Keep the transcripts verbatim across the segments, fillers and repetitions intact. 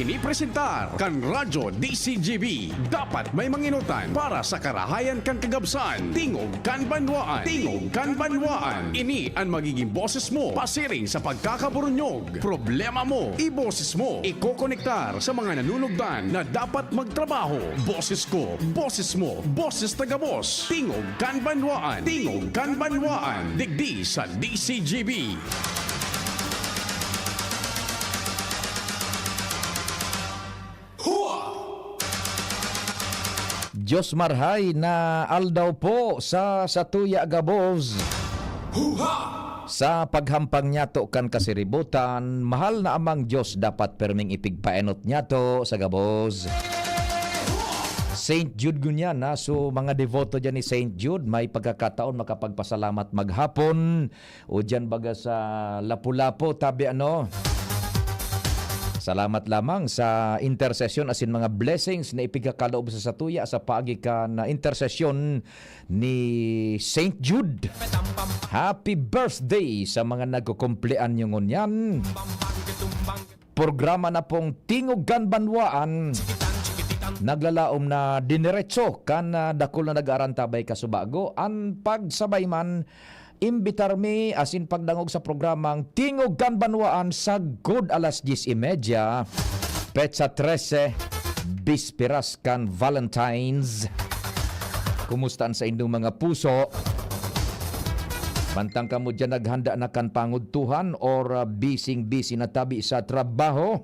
Mipresentar kan Radyo D C G B. Dapat may manginutan para sa karahayan kan kagabsan. Tingog kan Banwaan. Tingog kan Banwaan. Ini an magiging boses mo pasiring sa pagkakaburunyog. Problema mo, iboses mo. Ikokonektar sa mga nanunugdan na dapat magtrabaho. Boses ko, boses mo, boses ta gabos. Tingog kan Banwaan. Tingog kan Banwaan. Digdi sa D C G B. Hua! Diyos marhay na aldaw po sa satuya gabos. Huha! Sa paghampang niyato kan kasiributan, mahal na Amang Diyos, dapat perming ipigpaenot niyato sa gabos. Saint Jude ngunyan, ha? So, mga deboto dyan ni Saint Jude, may pagkakataon makapagpasalamat maghapon o diyan baga sa Lapu-Lapu, tabi ano. Salamat lamang sa intersesyon asin mga blessings na ipigkakaloob sa satuya sa paagi kan intersesyon ni Saint Jude. Happy birthday sa mga nagkukumpleanyo ngunyan. Programa na pong Tingog kan Banwaan, naglalaom na diniretso kan, ah, dakul na nag-aarantabay kasubago. An pagsabay man, imbitar mi asin pagdangog sa programang Tingog kan Banwaan sagkod alas dyes y media, petsa trese, bisperas kan Valentine's. Kumusta an saindong mga puso? Mantang kamo diyan naghanda na kan pangudtuhan or, ah, bising-bisi na tabi sa trabaho,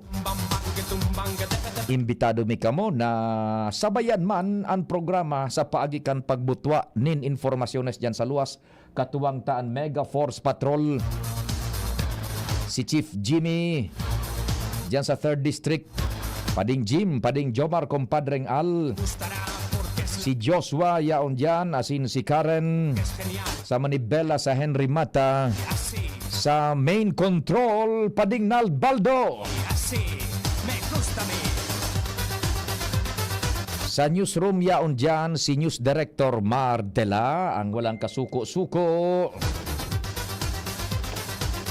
imbitado mi kamo na sabayan man an programa sa paagi kan pagbutwa nin impormasyones diyan sa luwas. Katuwang ta an Mega Force Patrol, si Chief Jimmy, diyan sa Third District. Pading Jim, Pading Jomar, Compadreng Al. Si Joshua, yaon diyan, asin si Karen. Sa Manibela, sa Henry Mata. Sa Main Control, Pading Nald Baldo. Sa newsroom, yaon diyan, si News Director Mar Dela, ang walang kasuko-suko.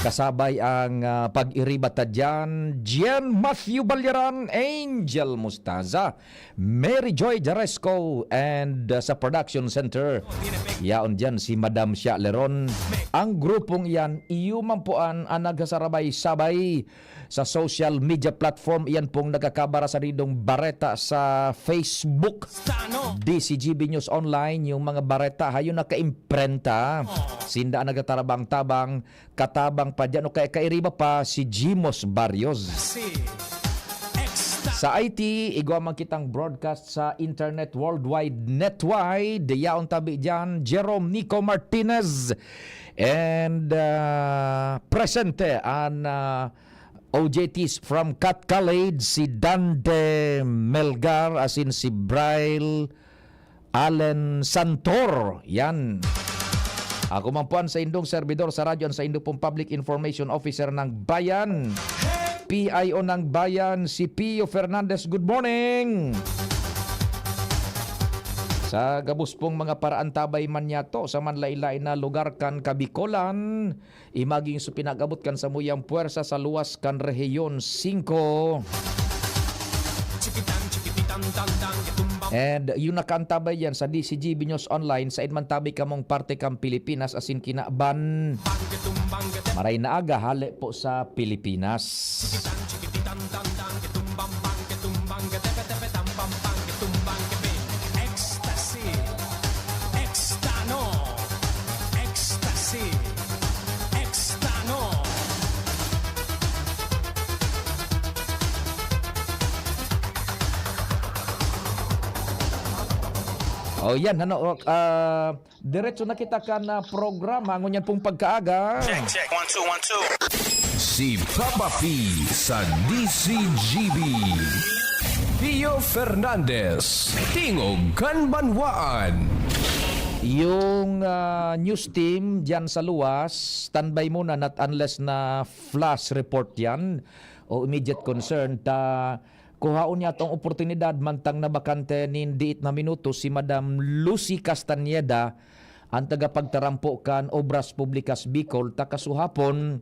Kasabay ang, ah, pag-iriba ta diyan, Gian Matthew Balyaran, Angel Mustaza, Mary Joy Jaresco, and, ah, sa production center, yaon diyan si Madam Shia Leron. Ang grupong iyan, iyo man po an, an nagsasarabay-sabay sa social media platform. Iyan pong nagkakabara sa ridong bareta sa Facebook. D C G B News Online, yung mga bareta, hayo nakaimprenta. Sinda ang nagtatarabang-tabang, katabang pa dyan, o kaya kairiba pa, si Jimos Barrios. Sa I T, igwa man kitang broadcast sa internet worldwide, netwide. Yaon tabi dyan, Jerome Nico Martinez. And, ah, presente an, ah, O J Ts from Cat College, si Dante Melgar, asin si Bryle Allen Santor. Yan. Ako man po an saindong servidor sa radyo, an saindo pong Public Information Officer ng Bayan, P I O ng Bayan, si Pio Fernandez. Good morning! Sa gabos pong mga paraantabay man niyato sa manlain-lain na lugar kan Kabikolan, imaging so pinag-abot kan samuyang puwersa sa luwas kan Rehiyon singko. And yung nakaantabay yan sa D C G B News Online, sa man tabi kamong parte kan Pilipinas asin kinaban. Maray na aga, hale po sa Pilipinas. Ecstasy. Extano. Ecstasy. Extano. O yan, ano, o, ah, diretso na kita kan, ah, programa ngunyan pong pagkaaga. Check, check. One, two, one, two. Si Papa P sa D C G B. Pio Fernandez, Tingog kan Banwaan. Yung, ah, news team diyan sa luwas, standby muna, not unless na flash report yan o immediate concern, ta kuhaon niya atong oportunidad mantang nabakante nin diit na minuto si Madam Lucy Castañeda, an tagapagtarampo kan Obras Publikas Bicol, ta kasuhapon,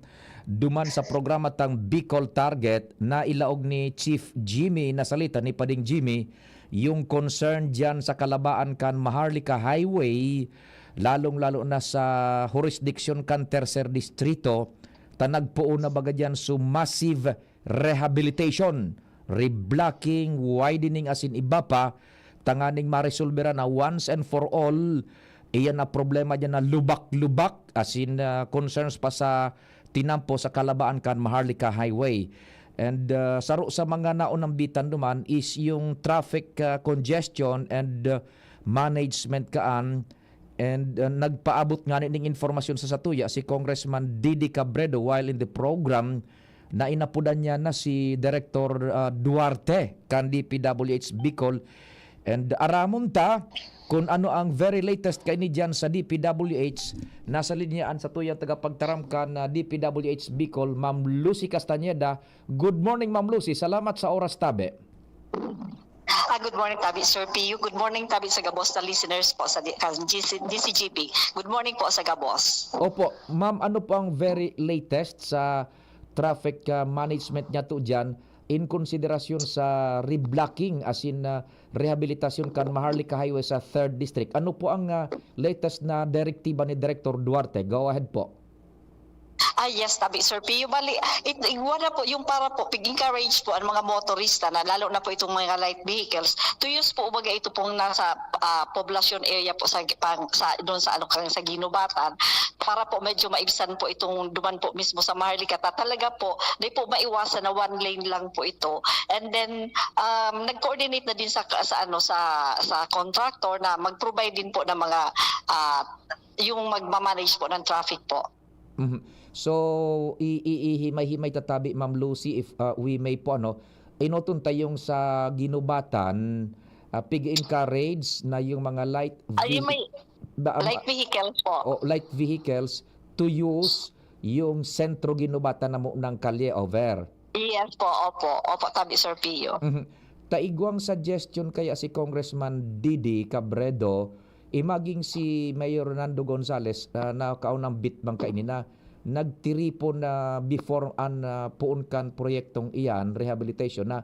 duman sa programa tang Bicol Target, nailaog ni Chief Jimmy Nasalita, ni Pading Jimmy, yung concern diyan sa kalabaan kan Maharlika Highway, lalong-lalo na sa jurisdiction kan Tercer Distrito, ta nagpoon na baga diyan su massive rehabilitation, reblocking, widening asin iba pa, tanganing maresolbera na once and for all iyan na problema diyan na lubak-lubak, asin, ah, concerns pa sa tinampo sa kalabaan kan Maharlika Highway. And, ah, saro sa mga naunambitan duman is yung traffic, ah, congestion and, ah, management kaan. And, ah, nagpaabot ngani ning informasyon sa satuya si Congressman Didi Cabredo while in the program na inapodan niya na si Director, ah, Duarte kan D P W H Bicol. And aramon ta kun ano ang very latest kaini diyan sa D P W H. Nasa linya an satuyang tagapagtaram kan, ah, D P W H Bicol, Ma'am Lucy Castañeda. Good morning, Ma'am Lucy. Salamat sa oras, tabi. Ah, good morning, tabi, Sir Pio. Good morning, tabi, sa gabos na listeners po sa di- kan G C, D C G P. Good morning po sa gabos. Opo, ma'am, ano po ang very latest sa traffic, ah, management niya to diyan in konsiderasyon sa reblocking, asin, ah, rehabilitasyon kan Maharlika Highway sa third District? Ano po ang, ah, latest na direktiba ni Director Duarte? Go ahead po. Ah, yes, tabi, Sir Pio. Bali, it, igwa na po yung para po pig-encourage po ang mga motorista na, lalo na po itong mga light vehicles, to use po, ubaga, ito pong nasa, ah, poblasyon area po sa, pang, sa, doon sa, ano, kang, sa Ginubatan, para po medyo maibsan po itong duman po mismo sa Maharlika. Ta-, talaga po, di po maiwasan na one lane lang po ito. And then, um, nag-coordinate na din sa, sa, ano, sa, sa contractor na mag-provide din po ng mga, ah, yung magmamanage po ng traffic po. Mhm. So, i- i- ihimay-himay ta tabi, Ma'am Lucy, if, ah, we may po, ano, enoton ta yung sa Ginubatan, ah, pig-encourage na yung mga light Ay, vehi- may ba- light vehicles po. o light vehicles to use yung Sentro Ginubatan na munang kalye over. Yes po, opo. Opo, tabi, Sir Pio. Mhm. Ta igwang suggestion kaya si Congressman Didi Cabredo, imaging si Mayor Nando Gonzales, ah, na kaunang bitbang kaini na nagtiripon na before an, ah, poon kan proyektong iyan, rehabilitation, na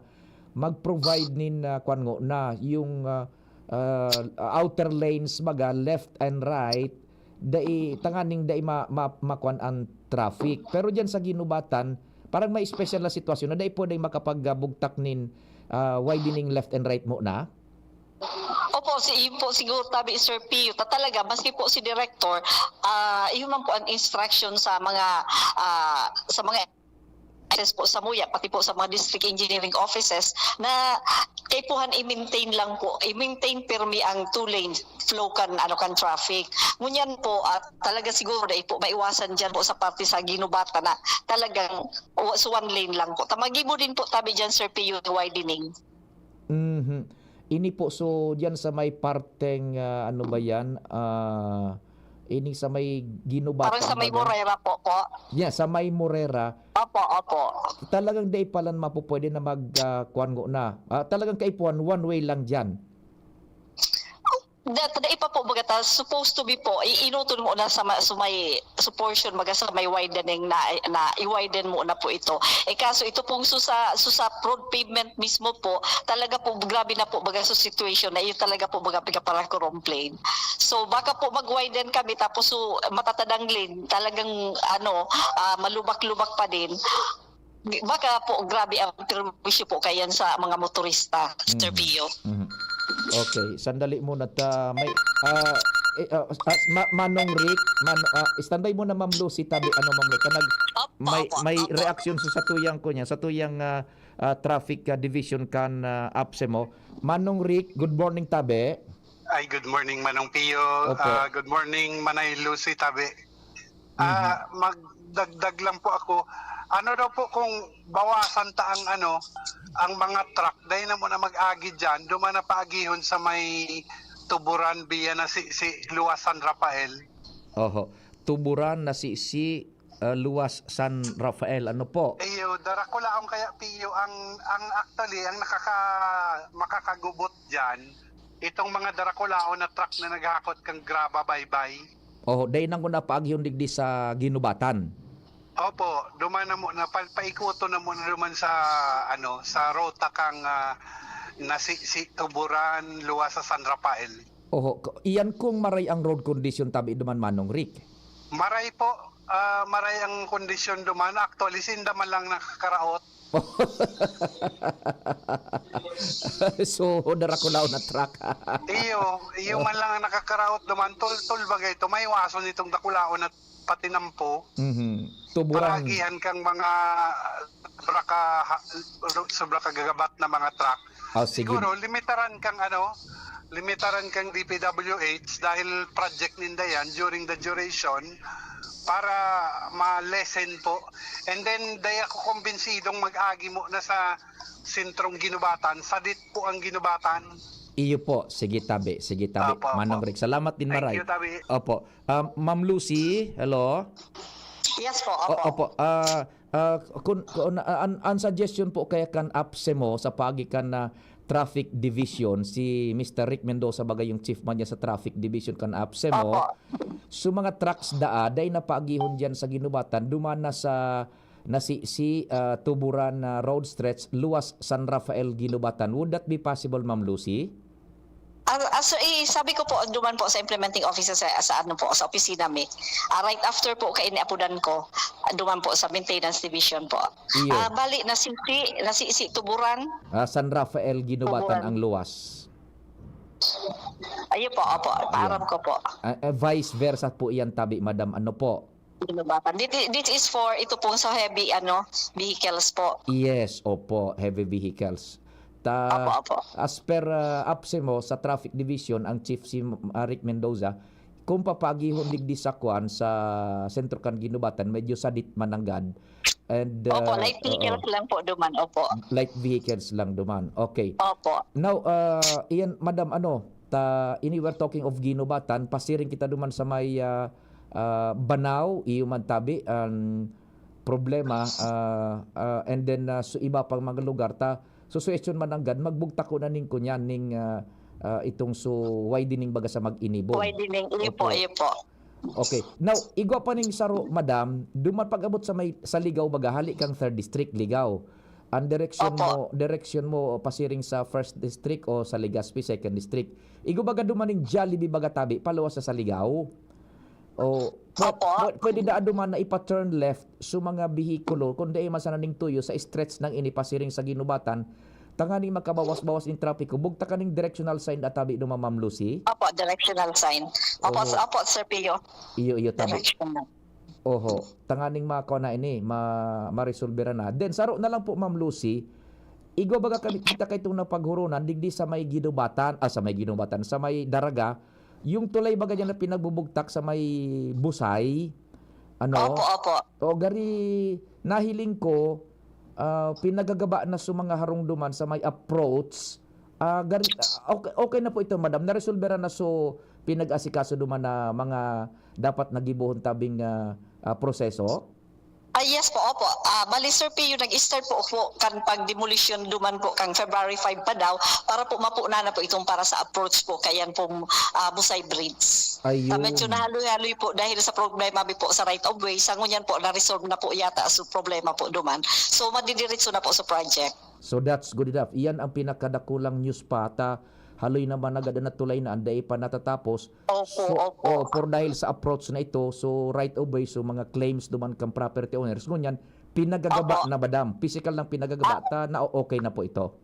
mag-provide nin, ah, kwan ngo na, yung, ah, ah, outer lanes, baga, left and right, dai, tanganing dai ma-, ma-, makwan ang traffic. Pero diyan sa Ginubatan, parang may special na sitwasyon na dai pwedeng makapag-, ah, bugtak nin, ah, widening left and right mo na? Opo, si, yun po siguro, tabi, Sir Pio, ta talaga, maski po si Director, ah, yun man po ang instruction sa mga, ah, sa mga offices po sa MUYA, pati po sa mga district engineering offices, na kaipuhan i-maintain lang po, i-maintain pirmi ang two lane flow kan, ano, kan traffic. Ngunyan po, at talaga siguro dai po maiwasan diyan po sa parte sa Ginubatan na talagang wa-, so one lane lang po. Ta magibo din po, tabi, diyan, Sir Pio, widening. Mhm. Ini po, so, diyan sa may parteng, ah, ano ba yan? Ah, ini sa may Ginubatan Parang sa may ba yan? Morera po po. Yeah, sa may Morera. Opo, opo. Talagang dai palan mapupwede na mag, ah, kwan ngo na. Ah, talagang kaipuhan, one way lang diyan. Dati na ipa po, baga ta, supposed to be po, i-, inuton mo na sa, ma- sa may, sa portion, baga, sa may widening na, na i-widen mo na po ito. Eh, kaso ito pong susa, susa road pavement mismo po, talaga po, grabe na po, baga, sa situation na yun talaga po, baga, pigkaparako-complain. So, baka po mag-widen kami, tapos so, matatadang lane, talagang, ano, ah, malubak-lubak pa din. Baka po, grabe ang perwisyo po kayan sa mga motorista, Sir Mhm. Pio. Mhm. Okay, sandali muna ta may, ah, eh, ah, ah, Ma- Manong Rick, Man-, ah, standby muna, Ma'am Lucy, tabi, ano, Ma'am Lucy, nag, Opo, may, opo, may opo. reaksyon sa satuyang ko niya, satuyang, ah, ah, traffic, ah, division kan, ah, APSEMO. Manong Rick, good morning, tabi. Ay, good morning, Manong Pio. Opo. Ah, good morning, Manay Lucy, tabi. Ah, magdagdag lang po ako. Ano daw po kung bawasan ta ang, ano, ang mga truck, dahil na muna mag-agi dyan, duman na paagihon sa may Tuburan, Biya na si, si Luas San Rafael. Oho. Tuburan na si, si, ah, Luas San Rafael. Ano po? Iyo, darakulaon kaya, Pio, ang, ang actually, ang nakaka, makakagubot dyan, itong mga darakulaon na truck na naghakot kang graba baybay. Oho, dai nang ko napaagihon digdi sa Ginubatan. Opo, duman na muna, pa paikuton na muna duman sa ano, sa ruta kang, ah, Nasisi, Tuburan, luwas sa San Rafael. Oho, ko iyan kung maray ang road condition tabi duman, Manong Rick? Maray po, ah, maray ang kondisyon duman. Actually, sinda man lang nakakaraot. So, darakulaw na truck. Iyo, iyo man lang ang nakakaraot duman. Tol, tol, bagay ito. May wason itong dakulaon at patinampo. Mhm. Tuburan. Paragihan kang mga sobra ka, ha, sobra ka gagabat na mga truck. Ah, sige. Siguro, limitaran kang ano, limitaran kang D P W H dahil project ninda yan during the duration para ma-lessen po. And then, dai ako kumbinsidong mag-agi mo na sa sentrong Ginubatan, sadit po ang Ginubatan. Iyo po. Sige, tabi. Sige, tabi. Opo, opo. Manong Rick, salamat din, Thank maray. you, tabi. Opo. Um, Ma'am Lucy, hello? Yes po, O-, opo. opo. Ah, ah, kun, kun, ah, an, an suggestion po kaya kan APSEMO sa paagi kan, ah, Traffic Division, si Mister Rick Mendoza bagay yung chief man niya sa Traffic Division kan APSEMO. Opo. So, mga trucks daa, dai na paagihon diyan sa Ginubatan, duman na sa Nasisi, ah, Tuburan na road stretch, luwas San Rafael, Ginubatan. Would that be possible, Ma'am Lucy? Ah, ah, so, eh, sabi ko po, duman po sa implementing officer sa, sa ano po, sa opisina mi. Ah, right after po kaini apudan ko, duman po sa maintenance division po. Iyo. Ah, bali, Nasisi, Nasisi, Tuburan. Ah, San Rafael, Ginubatan Tuburan. ang luwas. Ayo po, opo, Ayan. paaram ko po. Ah, eh, vice versa po iyan tabi, madam. Ano po? Ginubatan. Thi-, thi-, this is for ito pong sa heavy, ano, vehicles po. Yes, opo, heavy vehicles. Ta Opo, opo. as per, ah, APSEMO sa Traffic Division, ang chief si, ah, Rick Mendoza, kung papaagihon digdi sa kwan, sa sentro kan Ginubatan, medyo sadit man nanggad. And, Opo, ah, light oo. vehicles lang po duman, opo. Light vehicles lang duman. Okay. Opo. Now, ah, iyan, madam, ano, ta, ini we're talking of Ginubatan, pasiring kita duman sa may, ah, ah, Banao, iyo man tabi, ang problema, ah, ah, and then, ah, sa iba pang mga lugar, ta, susuhestyon man nanggad, magbugtak ko na ning kunyan, ning, ah, ah, itong su widening baga sa mag-inibog. Widening, iyo po, Opo. iyo po. Okay. Now, igwa pa ning saro, madam, duman pag-abot sa may, sa Ligao baga, hali kang third district, Ligao. Ang direksyon Opo. mo, direksyon mo pasiring sa first district o sa Legazpi, second district. Igwa baga duman ning Jollibee baga tabi, paluwas sa, sa Ligao. O, pwe-, Opo. pwe-, pwede daa duman na ipa-turn left sa mga behikulo, kung dai man sana ning tuyo sa stretch nang ini pasiring sa Ginubatan, tanganing makabawas-bawas ning trapiko, bugtak kaning directional sign daa tabi duman, Ma'am Lucy? Opo, directional sign. Opo, Oho. s-, opo, Sir Pio. Iyo, iyo, tabi. Directional. Oho, tanganing makaw na ini, ma-, maresolbera na. Then, saro na lang po, Ma'am Lucy, igwa baga kami, kita kay itong napaghurunan, digdi sa may Ginubatan, ah, sa may Ginubatan, sa may Daraga, yung tulay baga dyan na pinagbubugtak sa may Busay, ano? Opo, opo. O, gari, nahiling ko, ah, pinagagaba na sa mga harong duman sa may approach. Ah, gari, ah, okay, okay na po ito, madam. Naresolbera na so pinag-asikaso duman na mga dapat nagibohon tabing, ah, ah, proseso? Ah, yes po, opo. Ah, bali, Sir Pio, nag-start po, po kan pag-demolition duman po kang February five pa daw para po mapuna na po itong para sa approach po kayan pong, ah, Busay Bridge. Ayun. Ah, medyo nahaloy-haloy po dahil sa problema bi po sa right of way. Sa ngunyan po, na-resolve na po yata so problema po duman. So, madidiretso na po sa project. So, that's good enough. Iyan ang pinakadakulang news pa. Ta, haloy naman agad na tulay na ang dai pa natatapos. Opo, So, opo. oh, por dahil sa approach na ito, so right of way, so mga claims duman kang property owners, ngunyan, pinagagaba Opo. na ba, dam? Physical lang pinagagaba, Ah. ta na o okay na po ito?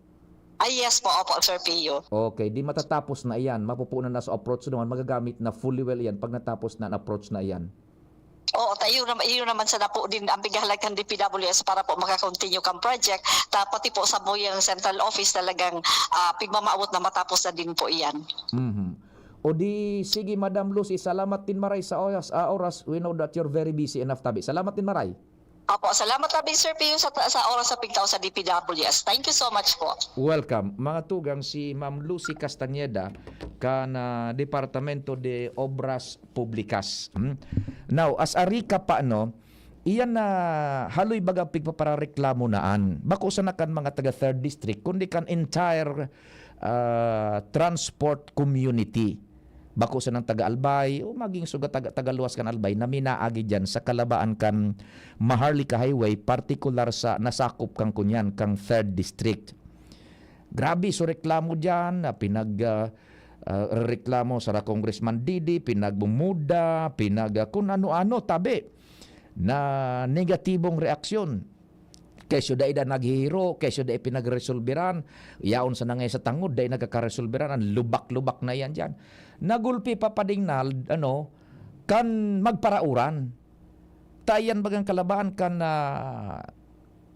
Ah, yes po, opo, Sir Pio. Okay, di matatapos na iyan. Mapupunan na sa approach duman, magagamit na fully well iyan pag natapos na ang approach na iyan. Oo, ta-, yun naman, yun naman sana po din ang pighahalag kan D P W S para po maka-continue kang project. Ta-, pati po sa Buyang Central Office talagang, ah, pigmamaawot na matapos na din po iyan. Mhm. O di, sige, Madam Lucy, salamat din maray sa oras, ah, oras. We know that you're very busy enough, tabi. Salamat din maray. Opo, salamat tabi, Sir Pio, sa, sa oras sa pigtao sa D P W S. Thank you so much po. Welcome. Mga tugang, si Ma'am Lucy Castañeda, kan, ah, Departamento de Obras Publicas. Hmm? Now, as a recap pa, no, iyan na haloy baga pigpaparareklamo na an, bako sana kan mga taga Third District, kundi kan entire, ah, transport community. bako sanang taga Albay, o maging suga taga, taga luwas kan Albay, na minaagi diyan sa kalabaan kan Maharlika Highway, partikular sa nasakop kan kunyan, kang third District. Grabe, so reklamo diyan, na pinag, ah, ah, reklamo sa Congressman Didi, pinagmumuda, pinag, ah, kun ano-ano, tabi, na negatibong reaksyon. Kesyo dai da naghihiro, kesyo dai pinagresolberan, yaon sana ngaya sa tangod, dai nagkakaresolberan, ang lubak-lubak na yan diyan. Nagulpi pa padingnal, ano, kan magparauran. Ta iyan bagang kalabaan kan, ah,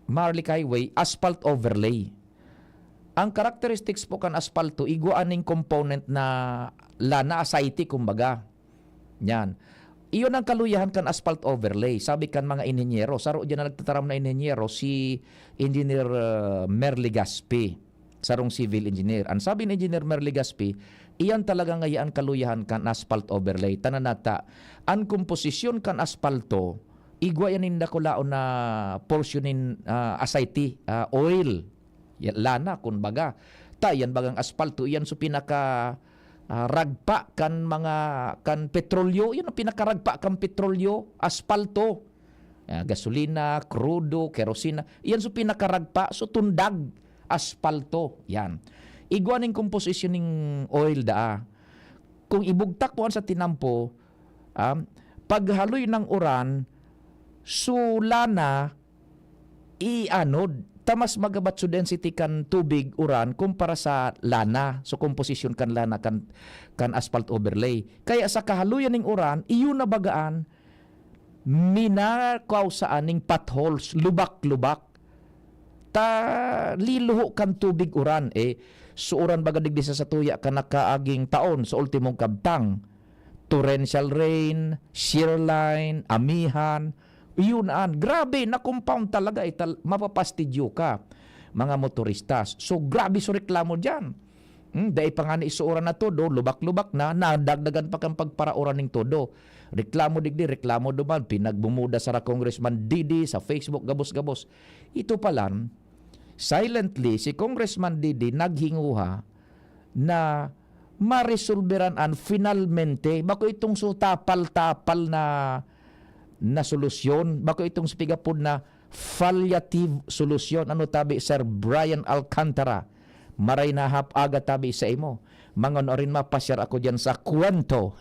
Maharlika Highway, asphalt overlay. Ang characteristics po kan aspalto, igwa aning component na lana, asayti, kumbaga. Yan. Iyon ang kaluyahan kan asphalt overlay. Sabi kan mga inhenyero, saro diyan na nagtataram na inhenyero, si Engineer, uh, Mer Legaspi, sarong civil engineer. Ang sabi ni Engineer Mer Legaspi, iyan talaga ngaya ang kaluyahan kan asphalt overlay. Tanan nata, ang komposisyon kan aspalto, igwa yan nin dakulaon na portion nin, ah, asayti, ah, oil. Ya-, lana, kun baga. Ta, yan bagang aspalto, iyan so pinaka, ah, ragpa kan mga, kan petrolyo. Iyan ang pinakaragpa kan petrolyo, aspalto. Ah, gasolina, krudo, kerosina. Iyan so pinakaragpa, so tundag, aspalto. Yan. Igwa ning komposisyon ning oil daa. Kung ibugtak mo sa tinampo, ah, paghaloy ng uran, so lana, ianod, ta mas magabat so density kan tubig, uran, kumpara sa lana, so komposisyon kan lana, kan, kan asphalt overlay. Kaya sa kahaloyan ning uran, iyo na bagaan, minakaw sa aning potholes, lubak-lubak. Ta liluho kan tubig uran, eh. So, uran baga digdi sa satuya kan nakaaging taon, sa ultimong kabtang. Torrential rain, shear line, amihan, yun an. Grabe, na-compound talaga, eh, tal-, mapapastidyo ka, mga motoristas. So, grabe so reklamo diyan. Hmm, dai pa ngani isuuran na todo, lubak-lubak na, nadagdagan pa kan pagparauran ning todo. Reklamo digdi, reklamo duman, pinagmumuda sa Congressman Didi sa Facebook, gabos-gabos. Ito palan, silently, si Congressman Didi naghinguha na maresolberan an finalmente, bako itong so tapal-tapal na, na solusyon, bako itong sa pigapod na palliative solution. Ano tabi, Sir Brian Alcantara? Maray na hap-, aga tabi sa imo. Mangon orin mapasyar ako diyan sa kwento.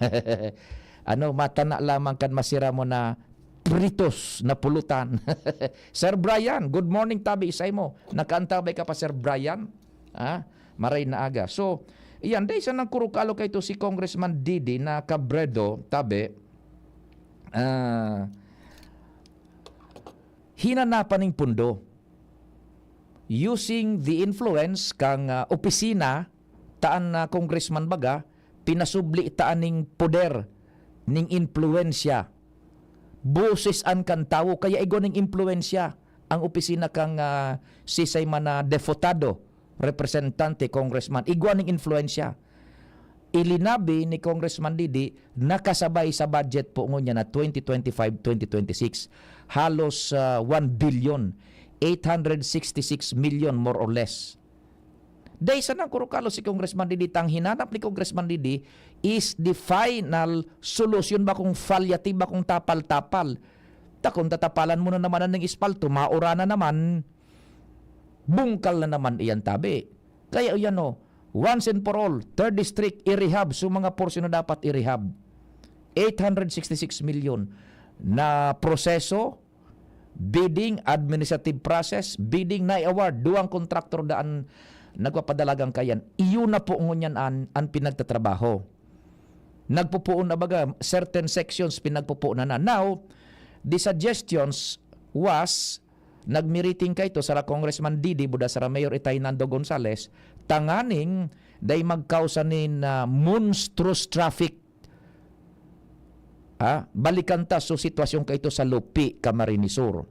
Ano, matana lamang kan masira mo na pritos na pulutan. Sir Brian, good morning tabi sa imo. Nakaantabay ka pa, Sir Brian? Ah, maray na aga. So, iyan, dai sa nang kurukalo kay to si Congressman Didi na Cabredo, tabi, ah, hinanapan ning pundo. Using the influence kang, ah, opisina, taan na congressman baga, pinasubli taan ning poder, ning impluwensya. Boses an kan tawo, kaya igwa ning impluwensya ang opisina kang, ah, sisay man na deputado, representante, congressman. Igwa ning influwensya. Ilinabi ni Congressman Didi, nakasabay sa budget po ngunyan na twenty twenty-five, twenty twenty-six. Halos, ah, one billion, eight hundred sixty-six million, more or less. Dai sa nang kurukalo si Congressman Didi, tang hinanap ni Congressman Didi is the final solution, bakong palliative, bakong tapal-tapal. Ta kung tatapalan mo na naman ang ispalto, maura na naman, bungkal na naman iyan tabi. Kaya yan o, once and for all, third district, i-rehab so mga portion na dapat i-rehab. Eight hundred sixty-six million na proseso, bidding, administrative process, bidding, na-award, duwang kontraktor daan nagpapadalagang kayan. Iyo na po ngunyan an, an pinagtatrabaho. Nagpupuon na baga, certain sections pinagpupuon na na. Now, the suggestions was, nagmiriting kaito sara Congressman Didi, buda sara Mayor Itay Nando Gonzales, tanganing dai magkausa nin, ah, monstrous traffic. Ha? Balikan ta so sitwasyon kaito sa Lupi, Camarines Sur.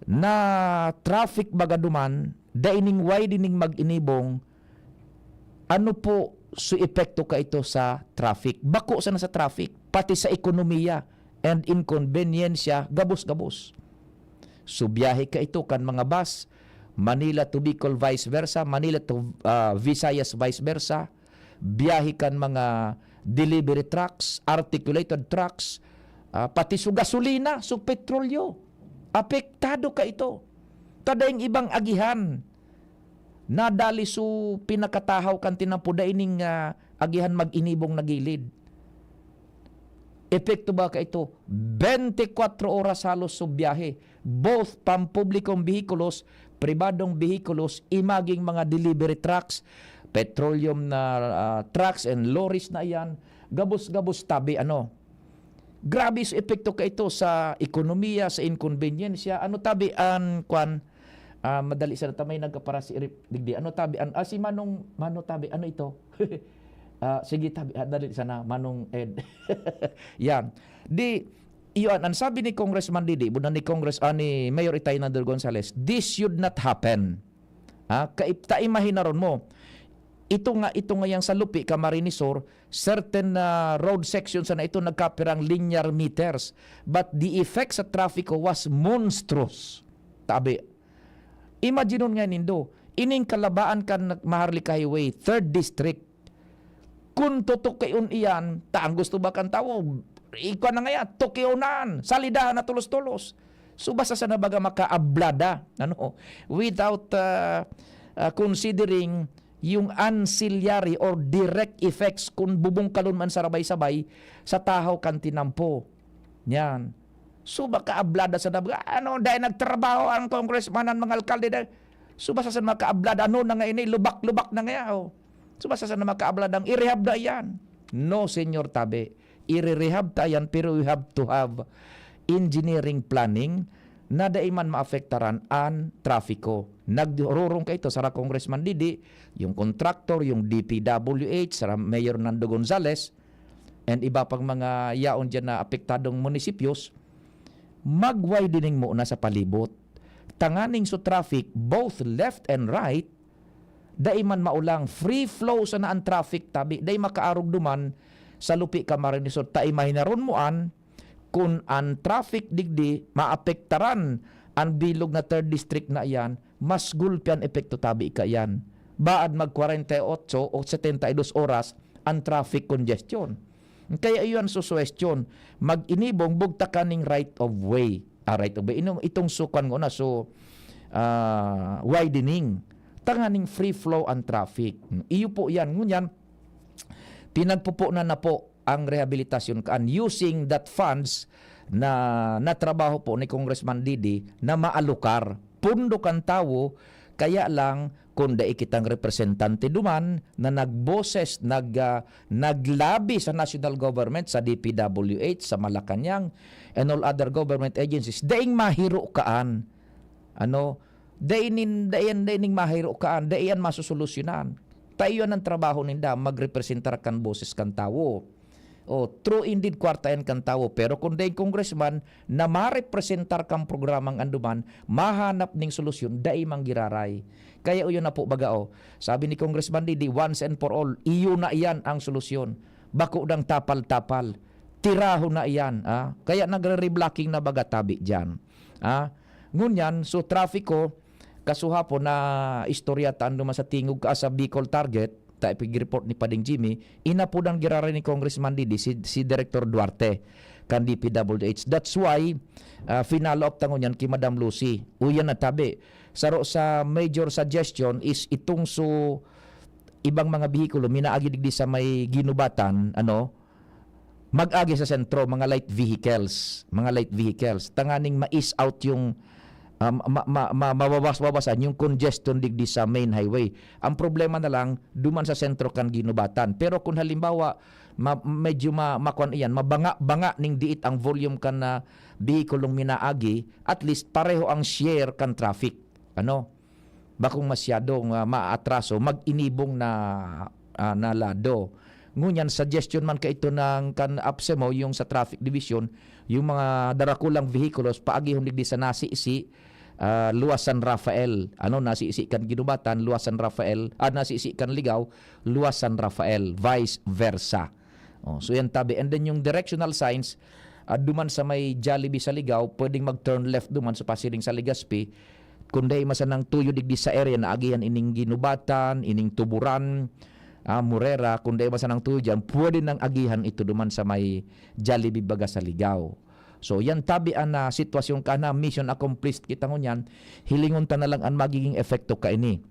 Na traffic baga duman, dai ning widening mag-inibong, ano po so epekto kaito sa traffic? Bako sana sa traffic, pati sa ekonomiya and inconvenience, gabos-gabos. So, biyahe kaito kan mga bus, Manila to Bicol, vice versa, Manila to, ah, Visayas, vice versa. biyahe kan mga delivery trucks, articulated trucks, ah, pati su gasolina, su petrolyo. Apektado ka ito. Ta daing ibang agihan, nadali su pinakatahaw kan tinampo, dai ning, ah, agihan mag-inibong na gilid. Epekto ba ka ito? Bente kwatro oras halos su biyahe. Both pampublikong behikulos, pribadong behikulos, imaging mga delivery trucks, petroleum na, ah, trucks and lorries na iyan, gabos-gabos tabi, ano. Grabe sa epekto ka ito sa ekonomiya, sa inkonbensya. Ano tabi an, kwan, ah, madali sana ta may nagkapara si Rip, digdi. Ano tabi an, ah, si Manong, Mano tabi, ano ito? Ah, sige tabi, ah, dali sana, Manong Ed. Yan. Di, iyon, ang sabi ni Congressman Didi, buda ni Congress, ah, ni Mayor Itay Nader Gonzales, "This should not happen." Ah, ka-, ta imahinaron mo, ito nga, ito nga yang sa Lupi, Camarines Sur, certain na road section sana ito nagkapirang linear meters, but the effect sa trafiko was monstrous. Tabi, imaginon nga nindo, ining kalabaan kan Maharlika Highway, third District, kun tutukion iyan, ta ang gusto ba kan tawo, ikwa na ngaya, tukionan, salidahan na tolos-tolos. So, basta sana baga makaablada, ano, without, ah, ah, considering yung ancillary or direct effects kun bubungkalon man sarabay-sabay sa tahaw kan tinampo. Yan. So, makaablada sana baga, ano, dai nagtrabaho ang congressman, ang mga alkalde, dai. So, basta sana makaablada, ano na nga ini, lubak-lubak na ngaya, oh. So, basta sana makaablada, ang i-rehab na iyan. No, Senyor Tabi. I-rehab ta yan, pero we have to have engineering planning na dai man maapektaran an trafiko. Nagrurong ka ito, sara Congressman Didi, yung contractor, yung D P W H, sara Mayor Nando Gonzales, and iba pang mga yaon dyan na apektadong munisipyos, mag-widening muna sa palibot. Tanganing so traffic, both left and right, dai man maulang, free flow sana an traffic tabi, dai makaarog duman sa Lupi, Camarines Sur. Ta imahinaron mo an, kun an traffic digdi maapektaran an bilog na third district na iyan, mas gulpi an epekto tabi kaiyan. Baad mag kwarenta y otso o setenta y dos oras an traffic congestion. Kaya iyon an susuwestyon, mag-inibong bugtakan ning right of way. Ah, right of way. Inong, itong so, kwan ngona, so, ah, widening. Tanganing free flow ang traffic. Iyo po yan. Ngunyan, pinagpupunan na po ang rehabilitasyon kaan using that funds na natrabaho po ni Congressman Didi na maalokar. Pundo kan tawo, kaya lang kung dai kitang representante duman na nagboses, nag, ah, naglabi sa national government, sa D P W H, sa Malacañang, and all other government agencies, daing mahiro kaan. Ano, dai nin, dai yan, dai ning mahiro kaan, dai yan masusolusyonan. Ta iyo an trabaho ninda, magrepresentar kan boses kan tawo. O, true indeed, kwarta yan kan tawo. Pero kung daing congressman na marepresentar kan programang anduman, mahanap ning solusyon, dai man giraray. Kaya iyo na po baga, oh, sabi ni Congressman Didi, once and for all, iyo na iyan ang solusyon. Bako nang tapal-tapal. Tirahon na iyan, ah. Kaya nagre-reblocking na baga tabi diyan. Ah, ngunyan, so trafiko, kasuhapon na istorya ta anduman sa tingog ka sa Bicol Target, ta ipig-report ni Pading Jimmy, inapodan giraray ni Congressman Didi si, si Director Duarte kan D P W H. That's why, ah, finalo up ta ngunyan ki Madam Lucy. Uyan na tabi. Saro sa major suggestion is itong so ibang mga behikulo minaagi digdi sa may Ginubatan, ano, mag-agi sa sentro, mga light vehicles, mga light vehicles, tanganing ma-ease out yung, um, ma-, ma-, ma-, mawawas-wawasan yung congestion digdi sa main highway. Ang problema na lang, duman sa sentro kan Ginubatan. Pero kung halimbawa, ma-, medyo ma-, makuan iyan, mabanga-banga ning diit ang volume kan na behikulong minaagi, at least pareho ang share kan traffic. Ano? Bakong masyadong, ah, maatraso, mag-inibong na, ah, na lado. Ngunyan, suggestion man kaito ng kan APSEMO, yung sa Traffic Division, yung mga darakulang vehikulos, paagihon digdi sa nasisi, ah, luwas San Rafael. Ano, nasisi kan Ginubatan, luwas San Rafael, ah, nasisi kan Ligao, luwas San Rafael, vice versa. Oh, so yan tabi. And then yung directional signs, ah, duman sa may Jollibee sa Ligao, pwedeng mag-turn left duman sa pasiring sa Legazpi. Kung dai masanang tuyo digdi sa area na agihan ining Ginubatan, ining Tuburan, ah, Morera, kung dai man sanang tuyo diyan, pwede nang agihan ito duman sa may Jollibee baga sa Ligao. So, yan tabi an, ah, sitwasyon ka na mission accomplished kita ngunyan, hilingon ta na lang an magiging epekto kaini.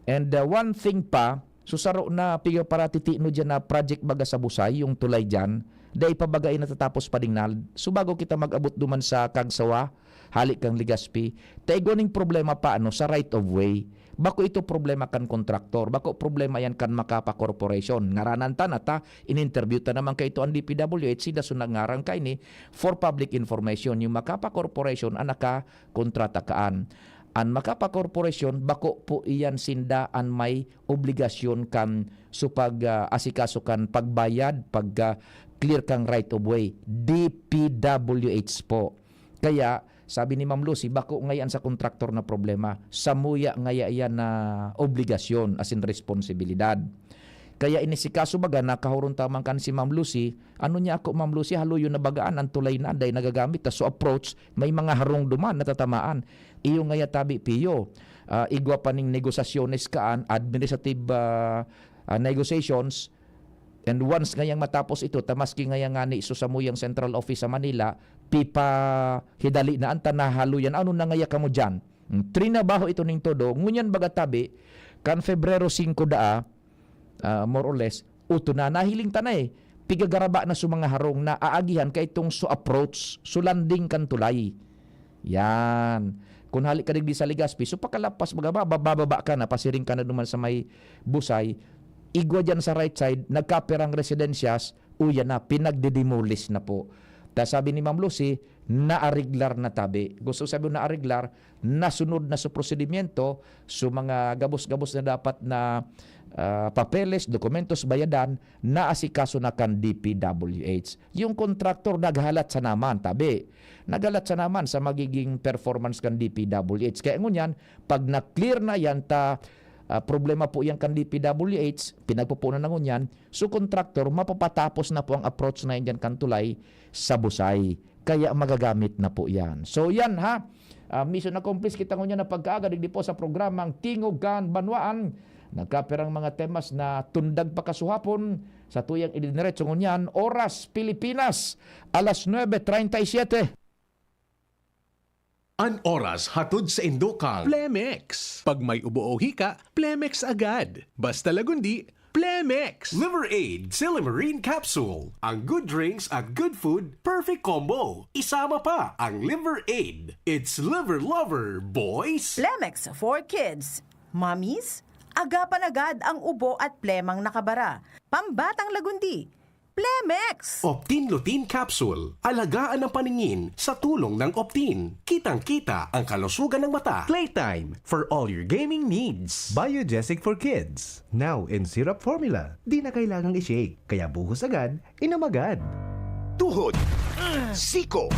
And, ah, one thing pa, so saro na piga paratitino diyan na project baga sa Busay, yung tulay diyan, dai pa baga natatapos padingnad. So, bago kita mag-abot duman sa Kagsawa, hali kan Legazpi, ta igwa ning problema pa ano sa right of way. Bako ito problema kan kontraktor, bako problema yan kan Macapa Corporation. Ngaranan ta na ta, in-interview ta naman kaito an D P W H, sinda so nangaran kaini for public information. Yung Macapa Corporation an nakakontrata kaan. An Macapa Corporation, bako po iyan sinda an may obligasyon kan so pag, ah, asikaso kan pagbayad, pagka clear kang right of way. D P W H po. Kaya, sabi ni Ma'am Lucy, bako ngayon sa kontraktor na problema, samuya ngaya iyan na obligasyon, as in responsibilidad. Kaya inisikaso baga na kahuron ta man kan si Ma'am Lucy, ano niya ako, Ma'am Lucy, haluyon na bagaan ang tulay na dai nagagamit, tas so approach, may mga harong duman natatamaan. Iyo ngaya tabi, Pio, ah, igwa pa ning negosasyones kaan, administrative, ah, ah, negotiations, and once ngayang matapos ito, ta maski ngaya ngani so samuyang central office sa Manila, pipahidali na an tanahaluyan. Ano na ngaya kamo diyan? Hmm, trinabaho ito ning todo. Ngunyan baga tabi, kan Febrero singko daa, ah, more or less, uto na, nahiling ta na eh. Pigagaraba na so mga harong na aagihan kaitong so approach, so landing kan tulay. Yan. Kung hali ka digdi sa Legazpi, so pakalapas, baga, ba-, bababa ka na, pasiring ka na duman sa may Busay, igwa dyan sa right side, nagkapirang residensyas, uya na, pinagdidemolish na po. Ta sabi ni Ma'am Lucy, naariglar na tabi. Gusto sabi naareglar, nasunod na sa prosedimyento, so mga gabos-gabos na dapat na, ah, papeles, dokumentos, bayadan, naasikaso na kan D P W H. Yung kontraktor naghalat sa naman, tabi. Naghalat sa naman sa magiging performance kan D P W H. Kaya ngunyan, pag na-clear na yan ta, ah, problema po yan kan D P W H, pinagpupunan na ngunyan, so kontraktor, mapapatapos na po ang approach na yan dyan kan tulay sa Busay. Kaya magagamit na po yan. So yan ha, ah, mission accomplished kita ngunyan na pagkaaga digdi po sa programang Tingog kan Banwaan. Nagkapirang mga temas na tundag pakasuhapon sa tuyang idiniretso ngunyan, oras Pilipinas, alas nuebe treinta y siete. An oras hatod sa indokang Plemex. Pag may ubo o hika, Plemex agad. Basta lagundi, Plemex. Liver Aid Silimarine Capsule. Ang good drinks at good food, perfect combo. Isama pa ang Liver Aid. It's Liver Lover, boys! Plemex for kids. Mommies, agapan agad ang ubo at plemang nakabara. Pambatang lagundi, Plemex! Optin Lutein Capsule. Alagaan ang paningin sa tulong ng Optin. Kitang-kita ang kalusugan ng mata. Playtime for all your gaming needs. Biogesic for kids. Now in syrup formula. Di na kailangang i-shake. Kaya buhos agad, inom agad. Tuhod. Siko.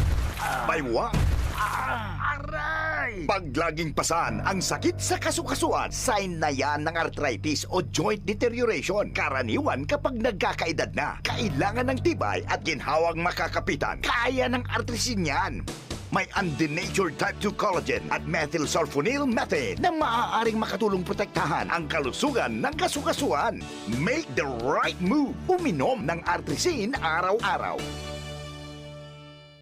Baywa. Aray! Pag laging pasan ang sakit sa kasukasuan, sign na yan ng arthritis o joint deterioration. Karaniwan kapag nagkakaedad na, kailangan ng tibay at ginhawang makakapitan. Kaya ng Artrisin yan. May undenatured type two collagen at methylsulfonyl methane na maaaring makatulong protektahan ang kalusugan ng kasukasuan. Make the right move. Uminom ng Artrisin araw-araw.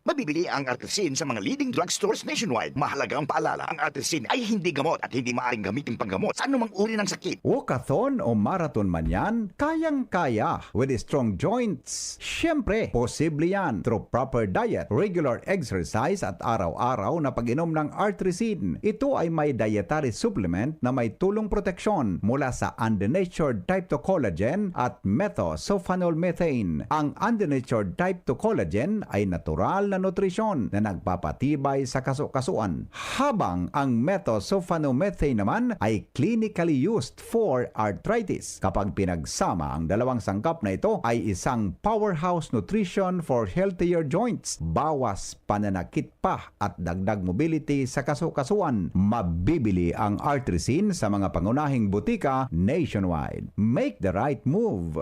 Mabibili ang Artrisin sa mga leading drugstores nationwide. Mahalagang paalala, ang Artrisin ay hindi gamot at hindi maaaring gamitin panggamot sa anumang uri ng sakit. Walkathon o marathon man yan, kayang-kaya with strong joints. Siyempre, posible yan through proper diet, regular exercise at araw-araw na pag-inom ng Artrisin. Ito ay may dietary supplement na may tulong proteksyon mula sa undenatured type two collagen at methylsulfonyl methane. Ang undenatured type two collagen ay natural na nutrisyon na nagpapatibay sa kasukasuan, habang ang methylsulfonyl methane naman ay clinically used for arthritis. Kapag pinagsama ang dalawang sangkap na ito, ay isang powerhouse nutrition for healthier joints, bawas pananakit pa at dagdag mobility sa kasukasuan. Mabibili ang Artrisin sa mga pangunahing butika nationwide. Make the right move!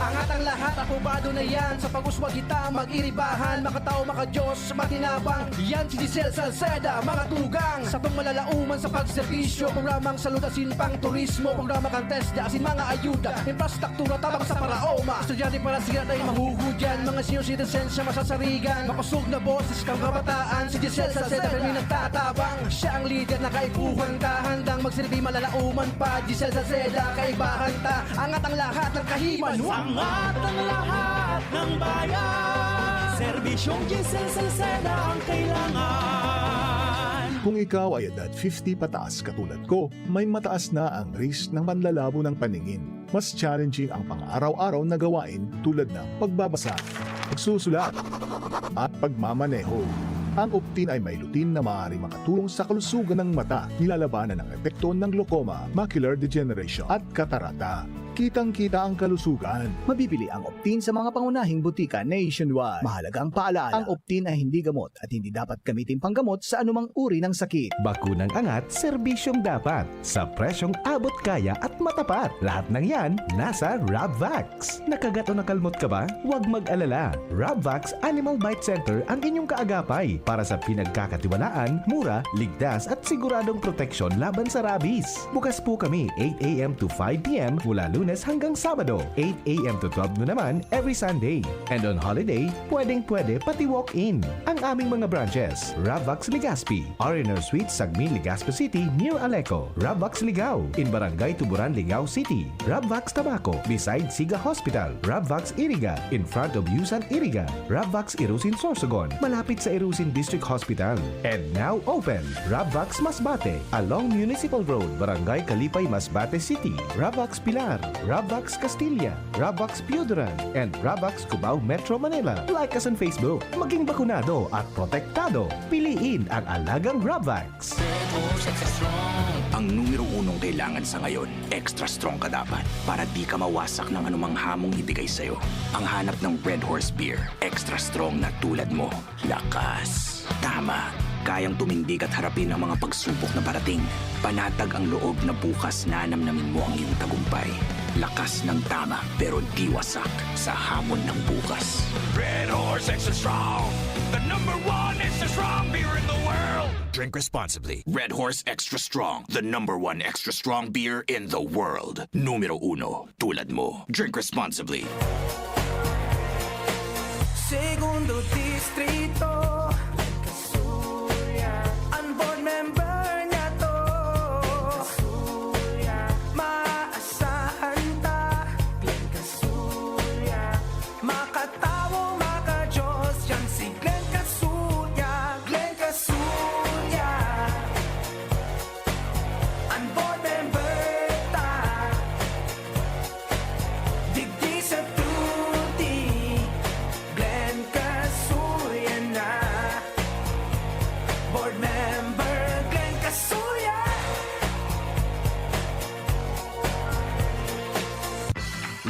Ang atang Lahat aprobado na yan. Sa pag-uswag kita, mag-iribahan. Makatao, makadiyos, matinabang. Yan si Giselle Salceda, mga tugang. Sa pangmalalauman sa pagserbisyo, programang salud asin pang turismo, programa kan TESDA asin mga ayuda, infrastruktura tabang sa paraoma. Estudyante para siya ay mahuhudyan, mga senior citizens siya masasarigan. Makosog na boses kang kabataan, si Giselle Salceda kami nagtatabang. Siya ang lider na kaipuhan ta, handang magsilbi malalauman pa. Giselle Salceda, kaibahan ta, angat ang lahat ng kahiman. Angat ang lahat ng bayan. Serbisyong Giselle Salceda ang kailangan. Kung ikaw ay edad fifty pataas katulad ko, may mataas na ang risk ng panlalabo ng paningin. Mas challenging ang pang-araw-araw na gawain tulad ng pagbabasa, pagsusulat, at pagmamaneho. Ang Optin ay may lutein na maaaring makatulong sa kalusugan ng mata, nilalabanan ang epekto ng glaucoma, macular degeneration, at katarata. Kitang-kita ang kalusugan. Mabibili ang Optin sa mga pangunahing butika nationwide. Mahalagang paalaala, ang Optin ay hindi gamot at hindi dapat gamitin panggamot sa anumang uri ng sakit. Bakunang angat, serbisyong dapat. Sa presyong abot kaya at matapat. Lahat ng yan, nasa Rabvax. Nakagat o nakalmot ka ba? Huwag mag-alala. Rabvax Animal Bite Center ang inyong kaagapay para sa pinagkakatiwalaan, mura, ligtas at siguradong proteksyon laban sa rabies. Bukas po kami eight a.m. to five p.m. mula Lunes hanggang Sabado, eight a.m. to twelve noon naman every Sunday. And on holiday, pwedeng-pwede pati walk-in. Ang aming mga branches, Rabvax Legazpi, R and R Suite, Sagmin, Legazpi City, near Aleco, Rabvax Ligao, in Barangay Tuburan, Ligao City, Rabvax Tabaco, beside Siga Hospital, Rabvax Iriga, in front of Yusan Iriga, Rabvax Irusin Sorsogon, malapit sa Irusin District Hospital. And now open, Rabvax Masbate, along Municipal Road, Barangay Kalipay, Masbate City, Rabvax Pilar, Rabvax Castilla, Rabvax Pioduran, and Rabvax Cubao, Metro Manila. Like us on Facebook. Maging bakunado at protektado. Piliin ang alagang Rabvax. Ang numero unong kailangan sa ngayon, extra strong ka dapat para di ka mawasak ng anumang hamong ibigay sa'yo. Ang hanap ng Red Horse Beer, extra strong na tulad mo. Lakas. Tama. Kayang tumindig at harapin ang mga pagsubok na parating. Panatag ang loob na bukas nanamnamin mo ang iyong tagumpay. Lakas ng tama, pero di wasak sa hamon ng bukas. Red Horse Extra Strong, the number one extra strong beer in the world. Drink responsibly. Red Horse Extra Strong, the number one extra strong beer in the world. Numero uno, tulad mo. Drink responsibly. Segundo Distrito, Kasuya. Ang board member niya to, Kasuya. Maasahan ta, Glenn Kasuya. Makatawo, makajos, yan si Glenn Kasuya. Glenn Kasuya. Ang board member ta. Digdi sa tuti, Glenn Kasuya na. Board member, Glenn Kasuya.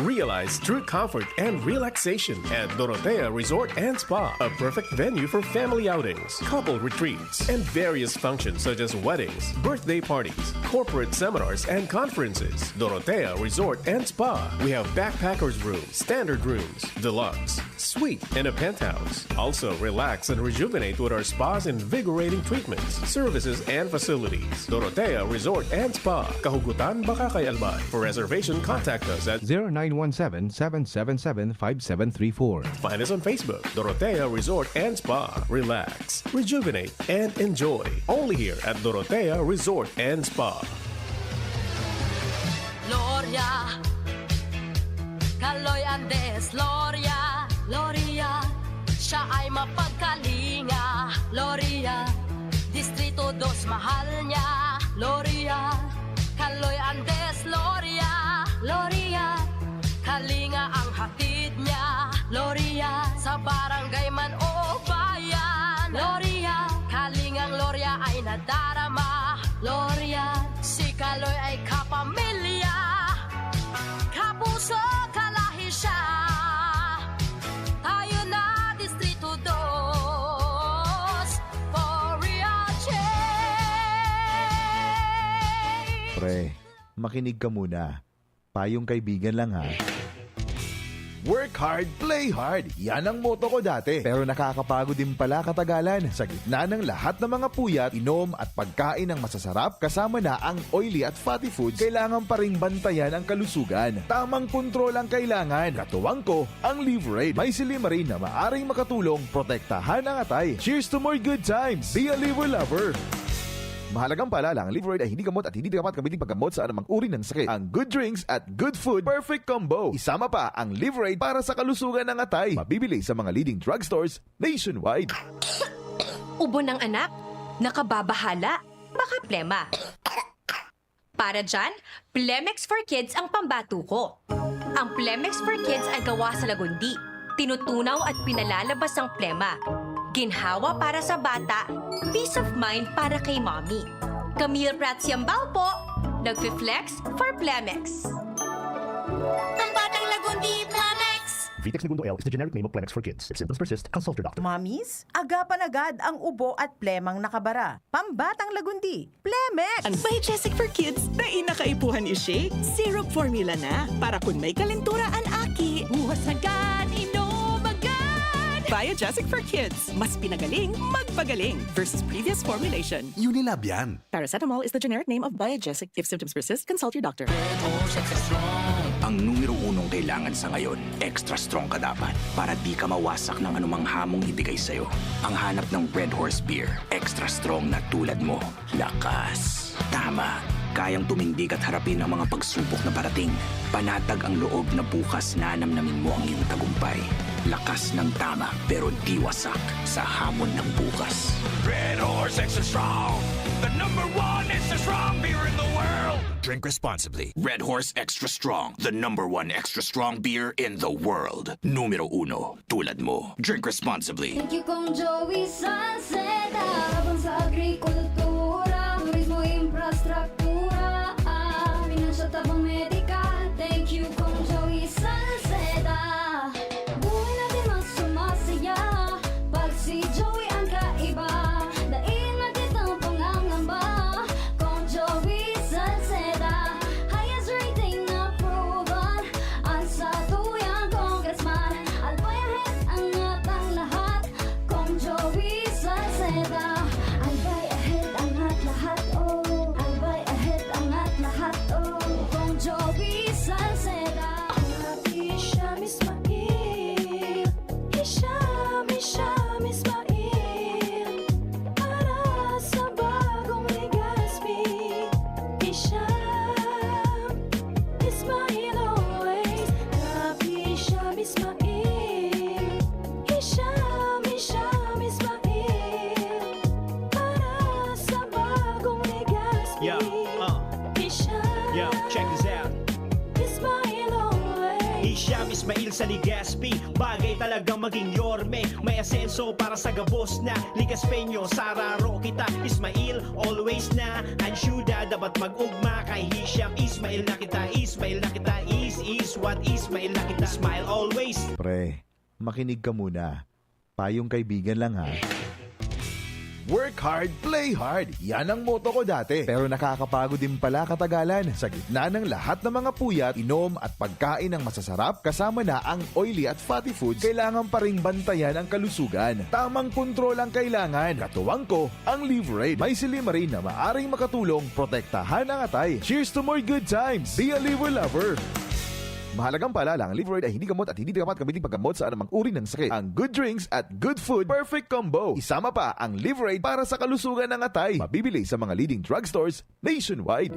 Realize true comfort and relaxation at Dorotea Resort and Spa, a perfect venue for family outings, couple retreats, and various functions such as weddings, birthday parties, corporate seminars, and conferences. Dorotea Resort and Spa. We have backpackers room, standard rooms, deluxe, suite, and a penthouse. Also, relax and rejuvenate with our spa's invigorating treatments, services, and facilities. Dorotea Resort and Spa, Kahugutan, Bacacay, Albay. For reservation, contact us at zero nine one seven, seven seven seven, five seven three four. Find us on Facebook, Dorotea Resort and Spa. Relax, rejuvenate, and enjoy. Only here at Dorotea Resort and Spa. Loria, Kaloy Andes, Loria, Loria. Siya ay mapagkalinga, Loria. Distrito dos mahal niya, Loria. Kaloy Andes, Loria, Loria. Kalinga ang hatid niya, Loria. Sa barangay man o bayan, Loria. Kalingang Loria ay nadarama, Loria. Si Kaloy ay kapamilya, kapuso, kalahi siya. Tayo na, Distrito dos, for real change. Pre, makinig ka muna. Payong kaibigan lang ha. Work hard, play hard. Yan ang motto ko dati. Pero nakakapagod din pala katagalan. Sa gitna ng lahat ng mga puyat, inom at pagkain ng masasarap, kasama na ang oily at fatty foods, kailangan pa ring bantayan ang kalusugan. Tamang kontrol ang kailangan. Katuwang ko, ang Liverade. May silymarin na maaring makatulong protektahan ang atay. Cheers to more good times! Be a Liver Lover! Mahalagang paalala, ang Liverade ay hindi gamot at hindi dapat gamitin paggamot sa anumang uri ng sakit. Ang good drinks at good food, perfect combo. Isama pa ang Liverade para sa kalusugan ng atay. Mabibili sa mga leading drugstores nationwide. Ubo ng anak? Nakababahala? Baka plema. Para dyan, Plemex for Kids ang pambato ko. Ang Plemex for Kids ay gawa sa lagundi. Tinutunaw at pinalalabas ang plema. Ginhawa para sa bata, peace of mind para kay mommy. Camille Prats Yambao po, nagfi-flex for Plemex. Ang batang lagundi, Plemex! Vitex Negundo L is the generic name of Plemex for Kids. If symptoms persist, consult your doctor. Mommies, agapan agad ang ubo at plemang nakabara. Pambatang lagundi, Plemex! Ang Biogesic for Kids, dai na kaipuhan i-shake. Syrup formula na, para kun may kalentura an aki. Buhos agad, inom agad! Biogesic for Kids, mas pinagaling, magpagaling versus previous formulation. Unilab yan. Paracetamol is the generic name of Biogesic. If symptoms persist, consult your doctor. Ang numero unong kailangan sa ngayon, extra strong ka dapat para di ka mawasak ng anumang hamong ibigay sa'yo. Ang hanap ng Red Horse Beer, extra strong na tulad mo. Lakas. Tama. Kayang tumindig at harapin ang mga pagsubok na parating. Panatag ang loob na bukas nanamnamin mo ang iyong tagumpay. Lakas ng tama, pero di wasak sa hamon ng bukas. Red Horse Extra Strong, the number one extra strong beer in the world. Drink responsibly. Red Horse Extra Strong, the number one extra strong beer in the world. Numero uno, tulad mo. Drink responsibly. Thank you, Kong Joey Salceda. Tabang sa agrikultura, turismo, infrastruktura, ah, pinansyal, tabang medikal. Thank you, Kong Joey Salceda. Buhay natin mas sumasaya pag si Joey ang kaiba. Dai na kitang pangangamba, Kong Joey Salceda. Highest rating na proven ang satuyang congressman. Albay ahead, angat ang lahat, Kong Joey Salceda. Albay ahead, angat lahat, oh. Albay ahead, angat lahat, oh. Kong Joey Salceda. Grabe siya, Miss Mail. Hisham, Hisham, Miss Mail. Para sa bagong Legazpi. Hisham, Ismail always. Grabe siya, Ismail. Hisham, Hisham, Ismail. Para sa bagong Legazpi. Yeah, uh. Hisham, Yo, check this out. Ismail always. Hisham Ismail sa Legazpi, bagay talagang maging yorme. May asenso para sa gabos na Legazpeño. Sararo kita, Ismail, always na. Ang syudad dapat mag-ugma kay Hisham. Ismail na kita, Ismail na kita. Is, is what, Ismail na kita. Smile always. Pre, makinig ka muna. Payong kaibigan lang ha. Work hard, play hard. Yan ang motto ko dati. Pero nakakapagod din pala katagalan. Sa gitna ng lahat ng mga puyat, inom at pagkain ng masasarap, kasama na ang oily at fatty foods, kailangan pa ring bantayan ang kalusugan. Tamang kontrol ang kailangan. Katuwang ko, ang Liverade. May silymarin na maaring makatulong protektahan ang atay. Cheers to more good times! Be a Liver Lover! Mahalagang paalala, ang Liverade ay hindi gamot at hindi dapat gamitin paggamot sa anumang uri ng sakit. Ang good drinks at good food, perfect combo. Isama pa ang Liverade para sa kalusugan ng atay. Mabibili sa mga leading drugstores nationwide.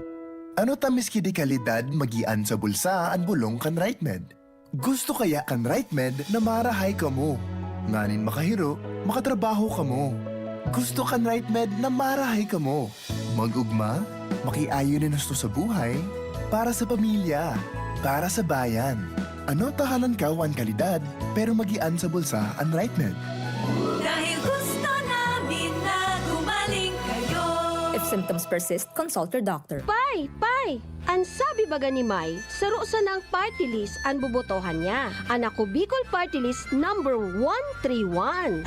Ano ta miski di kalidad magian sa bulsa an bolong kan RightMed? Gusto kaya kan RightMed na marahay kamo? Nganin makahiro, makatrabaho kamo. Gusto kan RightMed na marahay kamo? Mag-ugma, makiayon nin husto sa buhay, para sa pamilya, para sa bayan. Ano ta halangkaw an kalidad, pero magian sa bulsa an RightMed? Dahil gusto namin na gumaling kayo. If symptoms persist, consult your doctor. Pay! Pay! An sabi baga ni May, saro sanang party list an bobotohan niya. An Ako Bicol Party List number one three one.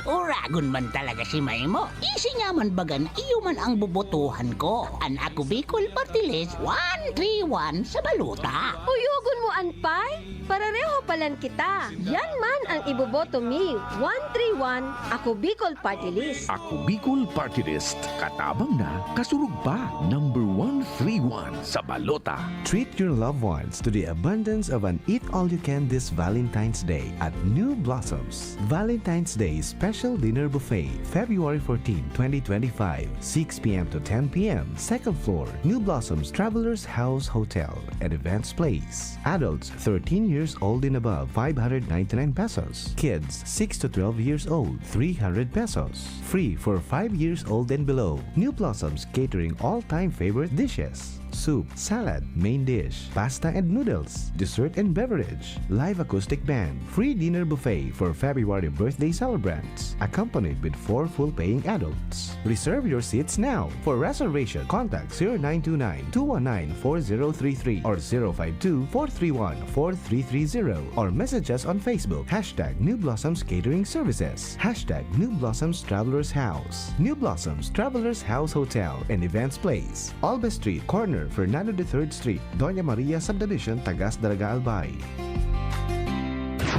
Uragon man talaga si Maimo. Isi nga man baga na iyo man ang bobotohan ko. An Ako Bicol Party List one three one sa balota. Uyogon mo an pay? Parereho palan kita. Yan man ang iboboto mi. One three one, Ako Bicol Party List. Ako Bicol Party List. Katabang na, kasurog pa. Number one three one sa balota. Treat your loved ones to the abundance of an eat-all-you-can this Valentine's Day at New Blossoms. Valentine's Day Special Dinner Buffet, February fourteen, twenty twenty-five, six p m to ten p m, second floor, New Blossoms Travelers House Hotel and Events Place. Adults thirteen years old and above, five hundred ninety-nine pesos. Kids six to twelve years old, three hundred pesos. Free for five years old and below. New Blossoms catering all-time favorite dishes. Soup, salad, main dish, pasta and noodles, dessert and beverage, live acoustic band, free dinner buffet for February birthday celebrants, accompanied with four full paying adults. Reserve your seats now. For reservation, contact zero nine two nine, two one nine, four zero three three or zero five two, four three one, four three three zero or message us on Facebook, hashtag New Blossoms Catering Services, hashtag New Blossoms Travelers House, New Blossoms Travelers House Hotel and Events Place. Alba Street, corner Fernando the Third Street, Doña Maria Subdivision, Tagas Daraga, Albay.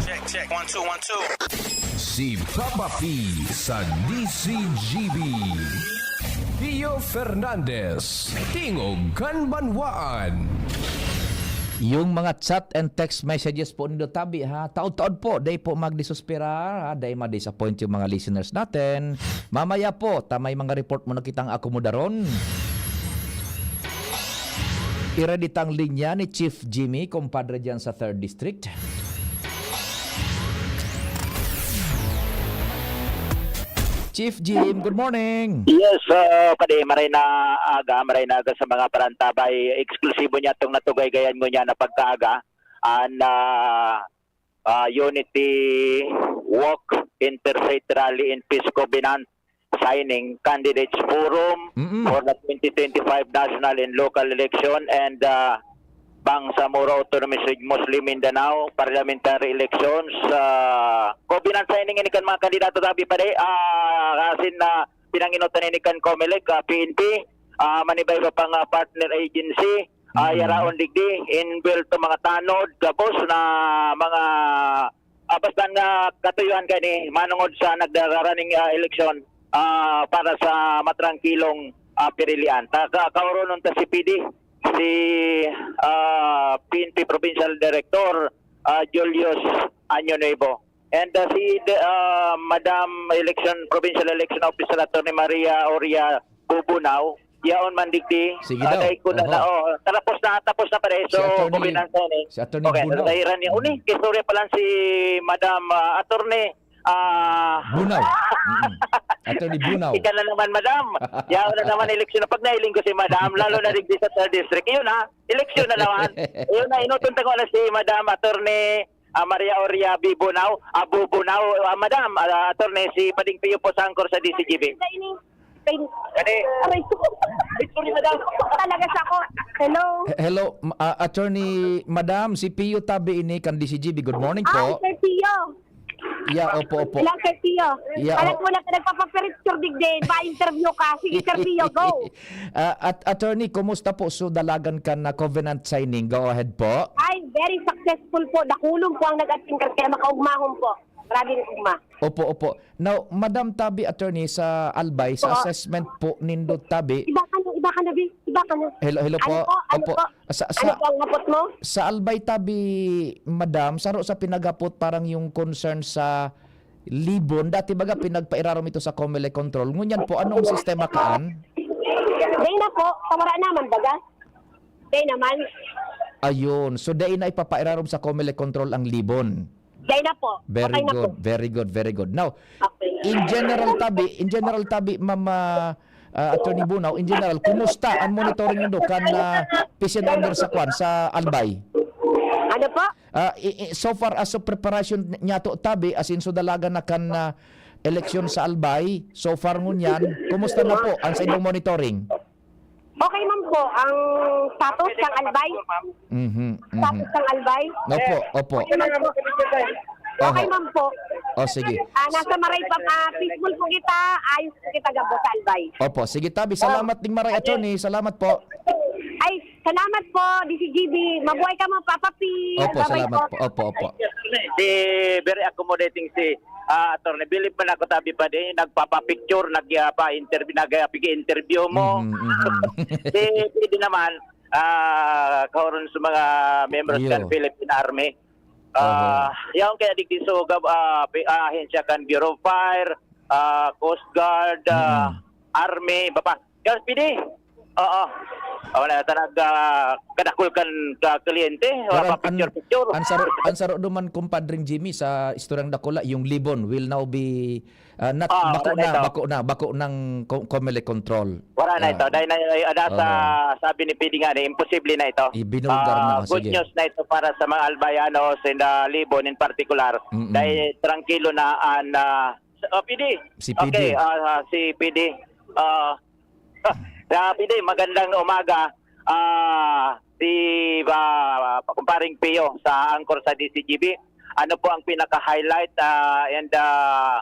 Check, check. One, two, one, two. Si Papa P sa D C G B. Pio Fernandez, Tingog kan Banwaan. Yung mga chat and text messages po nindo tabi, ha. Taod-taod po, dai po magdesesperar, ha. Dai ma-disappoint yung mga listeners natin. Mamaya po, ta may mga report mo na kitang akomodaron. Iready tang linya ni Chief Jimmy, kumpadre, dyan sa Third District. Chief Jim, good morning. Yes, ah, padi, maray na aga, maray na aga sa mga parantabay. Eksklusibo niya itong natugaygayan mo niya na pagkaaga. An, ah, ah, Unity Walk, Interstate Rally and Peace Covenant Signing, Candidates Forum Mm-mm. for the twenty twenty-five national and local election and, ah, Bangsamoro Autonomous Region, Muslim Mindanao Parliamentary Elections. Ah, covenant signing ini kan mga kandidato, sabi pa di, ah, asin na pinanginotan ini kan Comelec, ah, P N P, ah, maniba-iba pang, ah, partner agency, ah, Mm. yaraon digdi, inbuwelto mga tanod, gabos na mga, ah, basta nga katuyuhan kani manungod sa nagdararaning, ah, eleksyon, ah, para sa matrangkilong, ah, pirilian. Ta-, ka-, kaoronon ta si P D, si, ah, P N P Provincial Director, ah, Julius Año Nuevo. And, ah, si de-, ah, Madam Election, Provincial Election Officer Attorney Maria Oria Bubunao, yaon man digdi. Sige Ah, daw. dai ko na, Oho. na, oh, tapos na, tapos na pala. Si So, Attorney, covenant signing. si Attorney Okay, Bunao. natahiran niya. Uni, Mm. kay istorya pa lang si Madam, ah, Attorney, ah, Bunao. Mm-mm. Attorney Bunao. Ika na naman, Madam. Yaon na naman eleksyon na pag nailing ko si Madam, lalo na digdi sa third district. Yun, ha, eleksyon na naman. Yun na, inutunta ko na si Madam Attorney, ah, Maria Oria Bibunao, ah, Bubunao. Ah, Madam, ah, Attorney, si Pading Pio po sa angkor sa D C G B. Kani? Aray ko. Sorry, Madam. Talaga siya ko. Hello? He-, hello, m-, ah, Attorney, Madam, si Pio tabi ini kan D C G B. Good morning Ah, po. Sir Pio. Yeah, opo, opo. Hello, Sir Pio. Yeah, Alam oh. mo na ka nagpapapirit, Sir Big Day. Pa-interview ka. Sige, Sir Pio, go. Ah, at, Attorney, kumusta po so dalagan kan na covenant signing? Go ahead po. Ay, very successful po. Dakulon po ang nag-attend kaya makaugmahon po. Grabe rin ugma. Opo, opo. Now, Madam Tabi, Attorney, sa Albay, sa Opo. assessment po nindo Tabi. Iba ka na, iba ka na, Bi. Iba ka na. Hello, hello Ano po. po? Ano Opo. po? Sa, Ano sa, po ang napot mo? sa Albay Tabi, Madam, saro sa pinagapot parang yung concern sa Libon. Dati baga pinagpairarom ito sa Comelec control. Ngunyan po, anong sistema kaan? Day na po, sa wala naman, baga. Day naman. Ayun. So, dai na ipapairarom sa Comelec control ang Libon. Day na po. Very Okay na good, po. very good, very good. Now, Okay. in general, Tabi, in general, Tabi, Ma'am, ah, ah, Attorney Bunao, in general, kumusta ang monitoring nindo kan, ah, peace and order sa kwan, sa Albay? Ano po? Ah, i-, i-, so far as of preparation niyato, Tabi, as in, so dalagan na kan, ah, eleksyon sa Albay, so far ngunyan, kumusta na po ang sa inyong monitoring? Okay man po ang status ng Albay. Mhm, mhm. Status ng Albay. Opo, opo. Okay man po. Okay Oho. man po. Oh, sige. Ah, nasa maray pa, ah, peaceful po kita, ayos po kita gabos sa Albay. Opo, sige tabi. Salamat ding maray, attorney. Salamat po. Ay, salamat po, D C G B. Mabuhay ka mo, Papa P. Opo, Bye-bye salamat po. po. Opo, opo. Si very accommodating si, ah, Attorney Philip man ako tabi pa din, nagpapapicture, nagpa-interview, nagpapig-interview mo. Mhm, mhm. Si P D naman, ah, kaoron sa mga membros Iyo. kan Philippine Army. Ah, Oho. yaon kaya digdi so, gab-, ah, pi-, ah, ahensya kan Bureau of Fire, ah, Coast Guard, ah, Mm. Army, iba pa. Yan, P D. Oo. Awa na, tanag, ah, kadakul kan ka-, kliyente, Pero ah, an-, pa-picture-picture. an saro, an saro duman, Kumpadring Jimmy, sa istoryang dakula, yung Libon will now be, ah, not, Ah, bako wala na, ito. bako na, bako ng co-, Comelec control. Wala na Ah. ito. Dahil na, ay, ada sa, Oo. sabi ni P D nga, eh, imposible na ito. Ibinulgar na, Ah, oh, good sige. news na ito para sa mga Albayanos and, ah, Libon in particular. Mm-mm. Dahil trangkilo na an, ah, s-, ah, P D. Si P D. Okay, ah, ah, si P D. Ah, ah, P D, magandang umaga. Ah, si, ah, Kumparing Pio sa anchor sa D C G B. Ano po ang pinaka-highlight, ah, and, ah,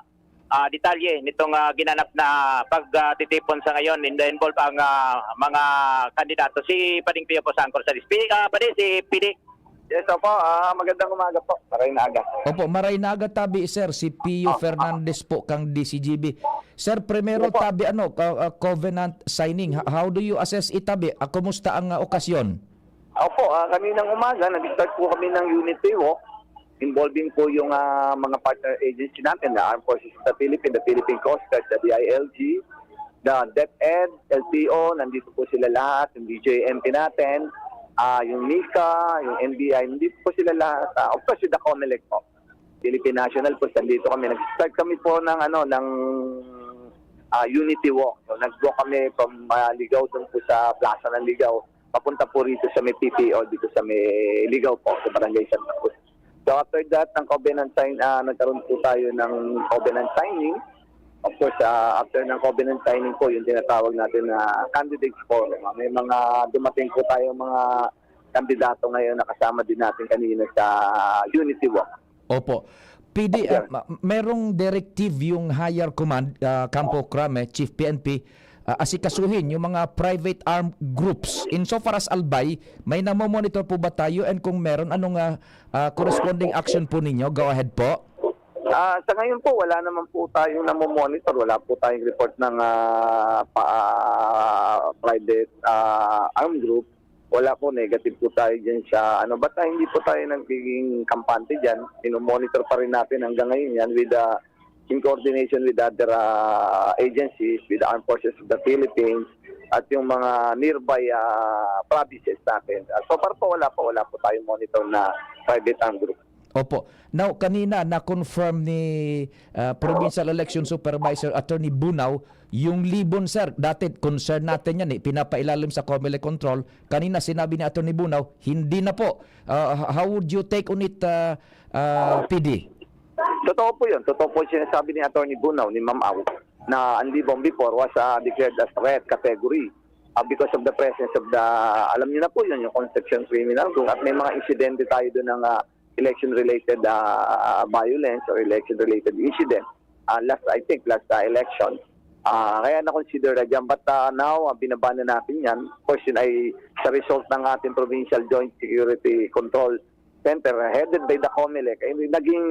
ah, detalye nitong, ah, ginanap na pag, ah, titipon sa ngayon? In-, involve ang, ah, mga kandidato. Si Pading Pio po sa anchor sa D C G B. Ah, Padi, si P D. Yes, opo. Ah, magandang umaga po. Maray na aga. Opo, maray na aga tabi, sir. Si Pio Ah, ah. Fernandez po kang D C G B. Sir, primero Opo. tabi, ano, ka-, ah, covenant signing. Ha-, how do you assess it, tabi? Ah, kumusta ang, ah, okasyon? Opo, ah, kaninang umaga, nag-start po kami ng unity walk involving po yung, ah, mga partner agency natin, the Armed Forces of the Philippines, the Philippine Coast Guard, the D I L G, the DepEd, L T O, nandito po sila lahat, yung D J M P natin, ah, yung NICA, yung N B I, nandito po sila lahat. Ah, of course, yung the Comelec po. Philippine National Police, nandito kami. Nag-start kami po ng, ano, ng, ah, unity walk. So, nag-walk kami from, ah, Ligao, doon po sa Plaza ng Ligao, papunta po rito sa may P P O, dito sa may Ligao po, sa Barangay Santa Cruz. So, after that, ng covenant sign, ah, nagkaroon po tayo ng covenant signing. Of course, ah, after ng covenant signing po, yung tinatawag natin na candidates forum. May mga dumating po tayo, mga kandidato ngayon na kasama din natin kanina sa unity walk. Opo. P D, Opo, sir. ah, ma-, merong directive yung higher command, ah, Campo Crame, Chief P N P, ah, asikasuhin yung mga private armed groups. Insofar as Albay, may namomonitor po ba tayo? And kung meron, anong, ah, ah, corresponding action po ninyo? Go ahead po. Ah, sa ngayon po, wala naman po tayong namomonitor. Wala po tayong report ng, ah, pa, ah, private, ah, armed group. Wala po, negative po tayo dyan sa ano. Basta hindi po tayo nagiging kampante dyan. Minomonitor pa rin natin hanggang ngayon yan with, ah, in coordination with other, ah, agencies, with the Armed Forces of the Philippines, at yung mga nearby, ah, provinces natin. Ah, so far po, wala po, wala po tayong monitor na private armed group. Opo. Now, kanina na-confirm ni, ah, Provincial Election Supervisor Attorney Bunaw yung Libon, sir. Dati concern natin yan eh, pinapailalim sa Comelec control. Kanina sinabi ni Attorney Bunaw, hindi na po. Ah, h-, how would you take on it, ah, ah, P D? Totoo po yun. Totoo po yung sinasabi ni Attorney Bunaw, ni Ma'am Au, na ang Libon before was, ah, declared as red category, ah, because of the presence of the, alam niyo na po yun, yung Concepcion Criminal Group, at may mga insidente tayo doon ng, ah, election-related, ah, violence or election-related incident. Ah, last, I think, last, ah, election. Ah, kaya na-consider na dyan. But, ah, now, ah, binaba na natin yan. Of course, yun ay sa result ng ating Provincial Joint Security Control Center, headed by the Comelec, eh, naging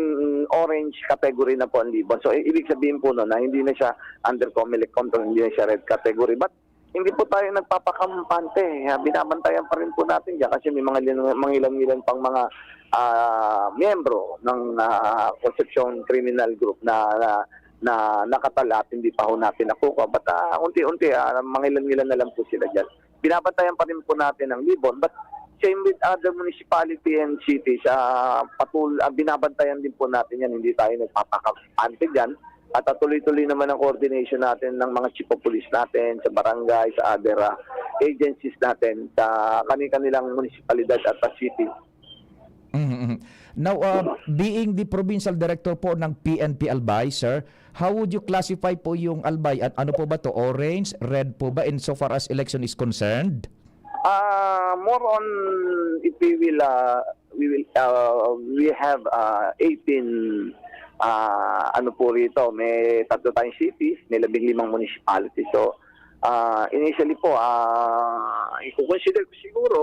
orange category na po ang Libon. So, i-, ibig sabihin po nun na hindi na siya under Comelec control, hindi na siya red category. But hindi po tayo nagpapakampante. Ah, binabantayan pa rin po natin dyan kasi may mga lin-, mangilan-ngilan pang mga, ah, miyembro ng, ah, Concepcion Criminal Group na, na, na nakatalat, hindi pa ho natin nakukuha. But, ah, unti-unti, ah, mangilan-ngilan na lang po sila dyan. Binabantayan pa rin po natin ang Libon, but same with other municipality and cities, ah, patul-, ah, binabantayan din po natin yan. Hindi tayo nagpapakampante dyan. At, ah, tuloy-tuloy naman ang coordination natin ng mga chief of police natin sa barangay, sa other, ah, agencies natin, sa kani-kanilang munisipalidad at, ah, city. Mhm, mhm. Now, ah, being the provincial director po ng P N P Albay, sir, how would you classify po yung Albay? An-, ano po ba to? Orange, red po ba insofar as election is concerned? Ah, more on, if we will, ah, we will, ah, we have, ah, eighteen, ah, ano po rito, may tatlo tayong cities, may labing limang municipalities. So, ah, initially po, ah, i-consider ko siguro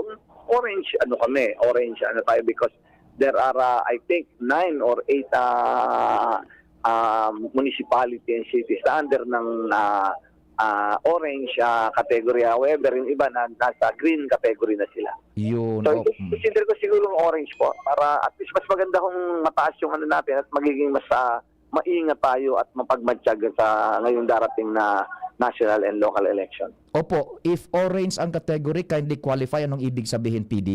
orange, ano kami, orange ano tayo because there are, ah, I think, nine or eight, ah, ah, municipality and cities na under ng, ah, ah, orange, ah, category. However, yung iba na nasa green category na sila. Yun, So, oh, i-, mm. consider ko siguro yung orange po para at least mas maganda kung mataas yung ano natin at magiging mas, ah, maingat tayo at mapagmatyaga sa ngayong darating na national and local election. Opo, if orange ang category, kindly qualify. Anong ibig sabihin, P D?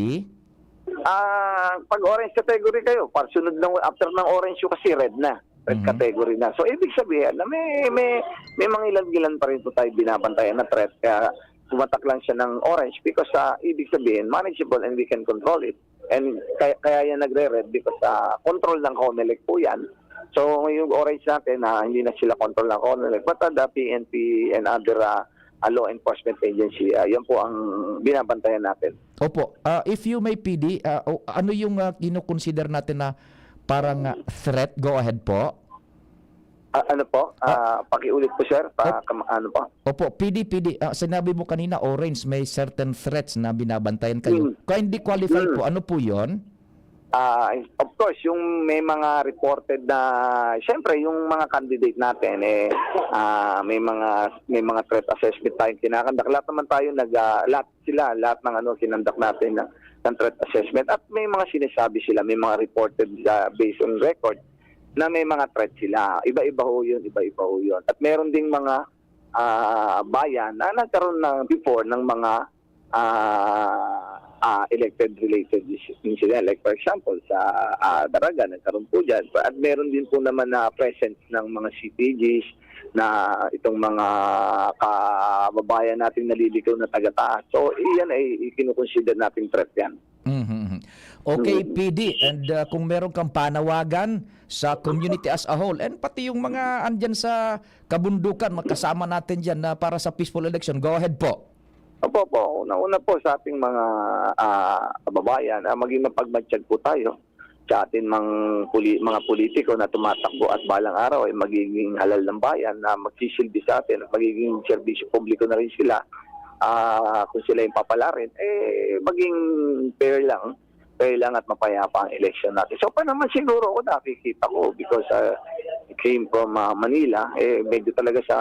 Ah, pag orange category kayo, pag sunod ng, after ng orange yung kasi red na. Red Mhm. category na. So, ibig sabihin na may, may, may mga ilan-ilan pa rin po tayo binabantayan na threat. Kaya tumatak lang siya ng orange because, ah, ibig sabihin, manageable and we can control it. And kaya, kaya yan nagre-red because, ah, control ng Comelec po yan. So, yung orange natin, ah, hindi na sila control ng Comelec. But, ah, the P N P and other, ah, ah, law enforcement agency, ah, yan po ang binabantayan natin. Opo. Ah, if you may, P D, ah, o, ano yung, ah, kinokonsider natin na parang, ah, threat? Go ahead po. Ah, ano po? Ah, Ah, pakiulit po, sir. Pa, Op- kam-, ano po? Opo, P D, P D, ah, sinabi mo kanina, orange, may certain threats na binabantayan kayo. Mm. Kindly qualify Mm. po, ano po yon? Ah, of course, yung may mga reported na, siyempre, yung mga candidate natin, eh, ah, may mga, may mga threat assessment tayong kinakandak. Lahat naman tayo nag, ah, lahat sila, lahat ng ano, kinandak natin ng, ng threat assessment. At may mga sinasabi sila, may mga reported, ah, based on record, na may mga threat sila. Iba-iba ho yun, iba-iba ho yun. At meron ding mga, ah, bayan na nagkaroon na before ng mga, ah, ah, elected related is-, incident. Like, for example, sa, ah, Daraga, nagkaroon po dyan. At meron din po naman na presence ng mga C P Gs na itong mga kababayan nating naliligaw na taga-taas. So, iyan ay ikinukonsider nating threat yan. Mhm, mhm. Okay, Mm. P D, and, ah, kung meron kang panawagan sa community as a whole, and pati yung mga andyan sa kabundukan, magkasama natin dyan na para sa peaceful election, go ahead po. Opo, opo. Una-una po sa ating mga, ah, kababayan, ah, maging mapagmatyag po tayo sa ating mang puli-, mga politiko na tumatakbo at balang araw ay magiging halal ng bayan na magsisilbi sa atin at magiging serbisyo publiko na rin sila. Ah, kung sila yung papalarin, eh, maging fair lang, fair lang at mapayapa ang election natin. So, pa naman siguro ako nakikita ko because, ah, I came from, ah, Manila, eh, medyo talaga sa,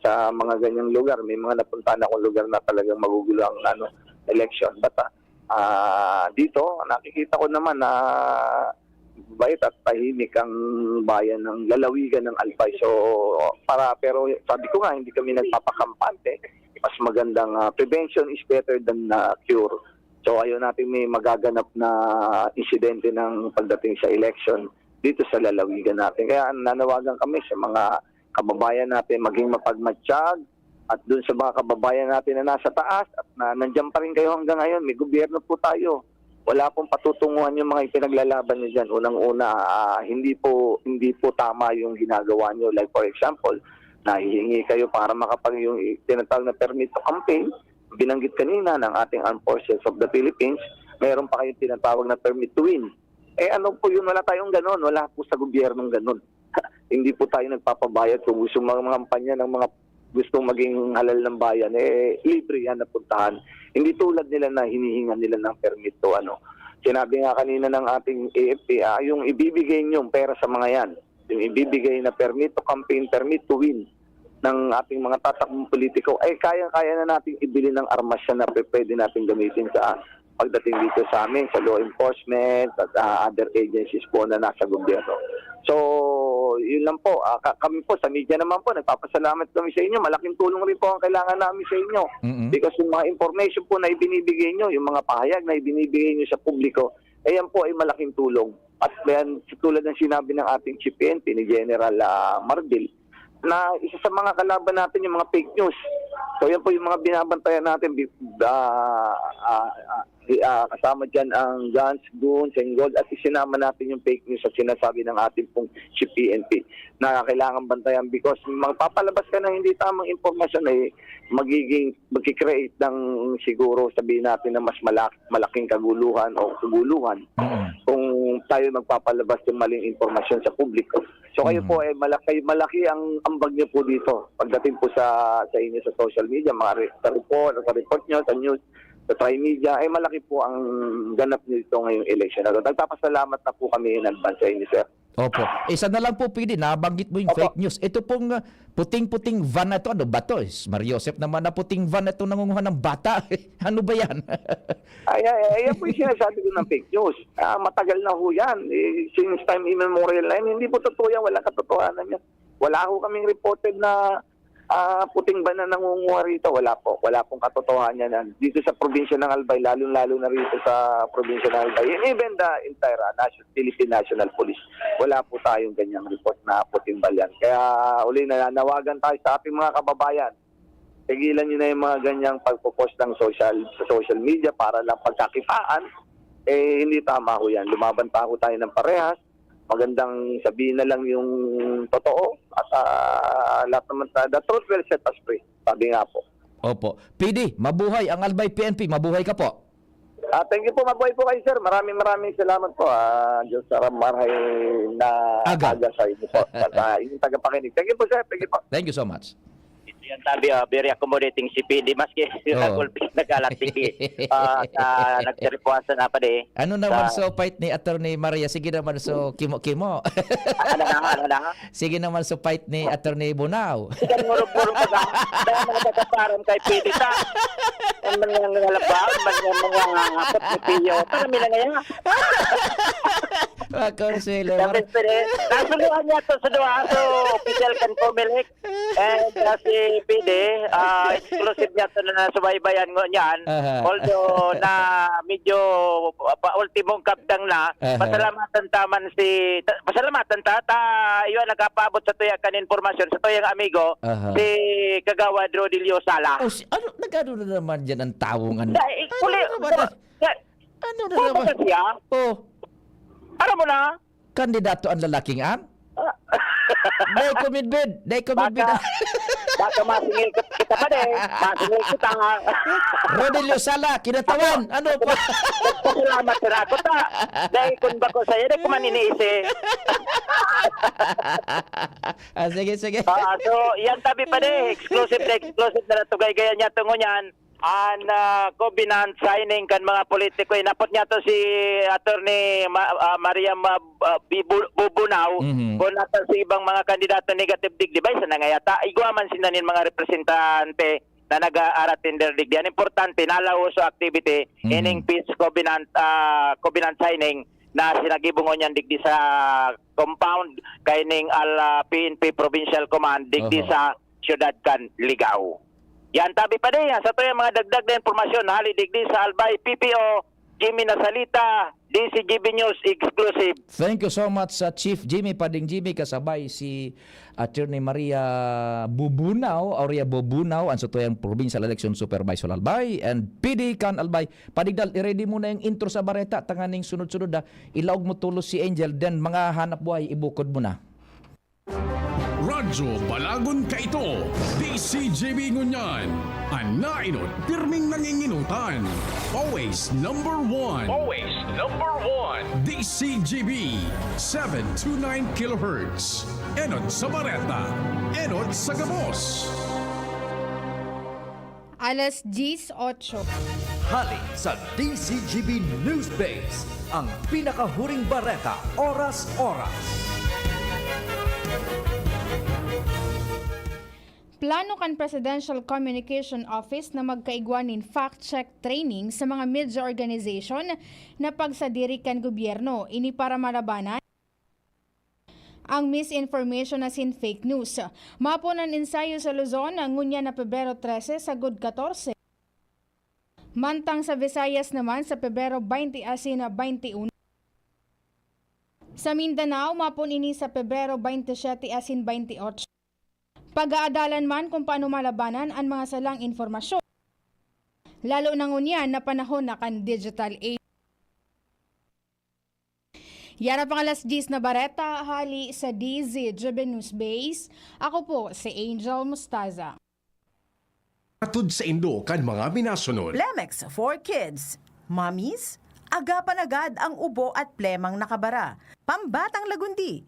sa mga ganyang lugar, may mga napuntahan akong lugar na talagang magugulo ang, ano, election. But, ah, ah, dito, nakikita ko naman na bait at tahimik ang bayan ng lalawigan ng Albay. So, para, pero sabi ko nga, hindi kami nagpapakampante. Mas magandang, ah, prevention is better than, ah, cure. So, ayaw natin may magaganap na insidente ng pagdating sa election dito sa lalawigan natin. Kaya nanawagan kami sa mga kababayan natin maging mapagmatyag at dun sa mga kababayan natin na nasa taas at na nandiyan pa rin kayo hanggang ngayon, may gobyerno po tayo. Wala pong patutunguhan yung mga ipinaglalaban niyo diyan. Unang-una, ah, hindi po, hindi po tama yung ginagawa niyo. Like, for example, nahihingi kayo para makapag-, yung tinatawag na permit to campaign, binanggit kanina ng ating Armed Forces of the Philippines, meron pa kayong tinatawag na permit to win. Eh, ano po yun? Wala tayong ganon. Wala po sa gobyernong ganon. Hindi po tayo nagpapabayad kung gusto mga, mga kampanya ng mga gustong maging halal ng bayan, eh, libre yan na puntahan. Hindi tulad nila na hinihingan nila ng permit to, ano. Sinabi nga kanina ng ating A F P, ah, yung ibibigay niyong pera sa mga yan, yung ibibigay na permit to campaign, permit to win ng ating mga tatakbong politiko, eh, kayang-kaya na nating ibili ng armas yan na pe-, pwede nating gamitin sa pagdating dito sa amin, sa law enforcement at, ah, other agencies po na nasa gobyerno. So, yun lang po. Ah, ka-, kami po sa media naman po, nagpapasalamat kami sa inyo. Malaking tulong rin po ang kailangan namin sa inyo. Mm-mm. Because yung mga information po na ibinibigay nyo, yung mga pahayag na ibinibigay nyo sa publiko, ayan po ay malaking tulong. At yan, tulad ng sinabi ng ating Chief P N P, ni General, ah, Marbil, na isa sa mga kalaban natin yung mga fake news. So, yan po yung mga binabantayan natin. Bi-, ah, ah, ah, di, ah, kasama dyan ang guns, goons, and gold. At isinama natin yung fake news at sinasabi ng ating pong Chief P N P na kailangan bantayan because magpapalabas ka ng hindi tamang impormasyon ay magiging, magki-create ng siguro sabihin natin na mas malak-, malaking kaguluhan o kaguluhan Mm. kung tayo magpapalabas ng maling impormasyon sa publiko. So kayo Mhm. po, eh, malaki, malaki ang ambag niyo po dito. Pagdating po sa, sa inyo sa social media, mga re-, sa report, sa report niyo, sa news, sa Tri Media, eh, malaki po ang ganap niyo dito ngayong election na to. Nagpapasalamat na po kami in advance sa inyo, sir. Opo. Isa na lang po, P D, nabanggit mo yung Opo. fake news. Ito pong, ah, puting-puting van na ito, ano ba to? Is Mario Joseph naman na puting van na itong nangunguha ng bata. Ano ba yan? Ay, ay, ay, yan po yung sinasabi ko ng fake news. Ah, matagal na ho yan. Eh, since time immemorial na yan. Hindi po totoo yan. Walang katotohanan yan. Wala ho kaming reported na, ah, puting van na nangunguha rito. Wala po. Wala pong katotohanan yan. Dito sa probinsya ng Albay, lalong-lalo na rito sa probinsya ng Albay. And even the entire, ah, nation-, Philippine National Police, wala po tayong ganyang report na puting van yan. Kaya uli, nananawagan tayo sa ating mga kababayan. Tigilan niyo na yung mga ganyang pagpo-post ng social, sa social media para lang pagkakitaan. Eh, hindi tama ho yan. Lumaban pa ho tayo ng parehas. Magandang sabihin na lang yung totoo. At, ah, lahat naman sa, "The truth will set us free." Sabi nga po. Opo. P D, mabuhay ang Albay P N P. Mabuhay ka po. Ah, thank you po. Mabuhay po kayo, sir. Maraming, maraming salamat po. Ah, Diyos sa marahay na Aga. aga sa inyo po. At, ah, inyong tagapakinig. Thank you po, sir. Thank you po. Thank you so much. Yan tabi, ah, very accommodating si P D. Maski Oo. nagulpi, nagalatik, eh. Ah, sa nagtiripuan sa napadi. Ano naman Sa so fight ni Attorney Maria? Sige naman so kimo-kimo. Ano na, ano na? Sige naman so fight ni Attorney Bunao. Sige, ngurog-ngurog ka. Dahil mga nagkaparam kay P D ta. Ang mga ngalabaan, mga, mga hapot ni Pio. Para may nangaya. Mga konsuelo. Sabi, pwede. Nasuluhan niya to sa duha. So, official kan Comelec. And, ah, si P D, ah, exclusive niya to na nasubaybayan ngo niyan. Aha. Although na medyo pa-, ultimong kabtang na, Aha. pasalamatan ta man si, ta-, pasalamatan ta, ta, iyo ang nagpapaabot sa tuya kan impormasyon, sa tuyang amigo, Aha. si Kagawad Rodilio Sala. O, si, ano, nag-ano na naman dyan ang tawong ano? Dahil, Ano uli, na naman? da-, da-, Ano na naman? kumbaga siya, Oh. alam mo na, Kandidato ang lalaking an? Ah. Dai ko midbid, dai ko midbid. Baka, baka masingil ka, kita pa din. Masingil kita. Rodilio Sala, kinatawan. Ano pa? Salamat sa ako ta. Dahil kung bako sa'yo, di ko man iniisi. Ah, sige, sige. Ah, so, yan tabi pa din. Exclusive na exclusive na natugay gaya niya tungo niyan. An, ah, covenant signing kan mga politiko, inapot niya to si Attorney Ma-, ah, Maria Ma-, ah, Bibu-, Bubunao, Mhm. kung nata si ibang mga kandidato negative digdi, bay, sa nangayata, igwa man sila nin mga representante na nag-aaratinder digdi. Ang importante, nalaos sa activity, Mhm. ining peace covenant, ah, covenant signing na sinagibungon niyan digdi sa compound kaining al-, ah, P N P Provincial Command digdi Oho. sa siyudad kan Ligao. Yan, tabi pa din, sa tuyang mga dagdag na impormasyon, hali digdi sa Albay P P O, Jimmy Nasalita, D C G B News Exclusive. Thank you so much sa Chief Jimmy, Pading Jimmy, kasabay si Attorney Maria Bubunao, Aurea Bubunao, ang sa tuyang Provincial Election Supervisor Albay, and P D kan Albay. Pading Dal, i-ready mo na yung intro sa bareta, tanganing sunod-sunod na, ilaog mo tulos si Angel, then mga hanap buhay, ibukod mo na. Radyo Balagon kaito, D C G B ngunyan. An nainot, pirming nanginginutan. Always number one. Always number one. D C G B, seven two nine kilohertz. Enot sa bareta, enot sa gabos. Alas diyes otso. Hali sa D C G B Newsbase, ang pinakahuring bareta, oras-oras. Plano kan Presidential Communication Office na magkaigwa nin fact-check training sa mga media organization na pagsadiri kan gobyerno. Ini para malabanan ang misinformation asin fake news. Mapon an ensayo sa Luzon, ngunyan na Pebrero trese sagod katorse. Mantang sa Visayas naman, sa Pebrero baynte asin baynte uno. Sa Mindanao, mapon ini sa Pebrero baynte siyete asin baynte otso. Pag-aadalan man kung paano malabanan an mga salang impormasyon, lalo na ngunyan na panahon na kan digital age. Yan ang pang alas diyes na bareta, hali sa D Z G B News Base. Ako po si Angel Mustaza. Atod saindo kan mga minasunod. Plemex for Kids. Mommies, agapan agad ang ubo at plemang nakabara. Pambatang lagundi.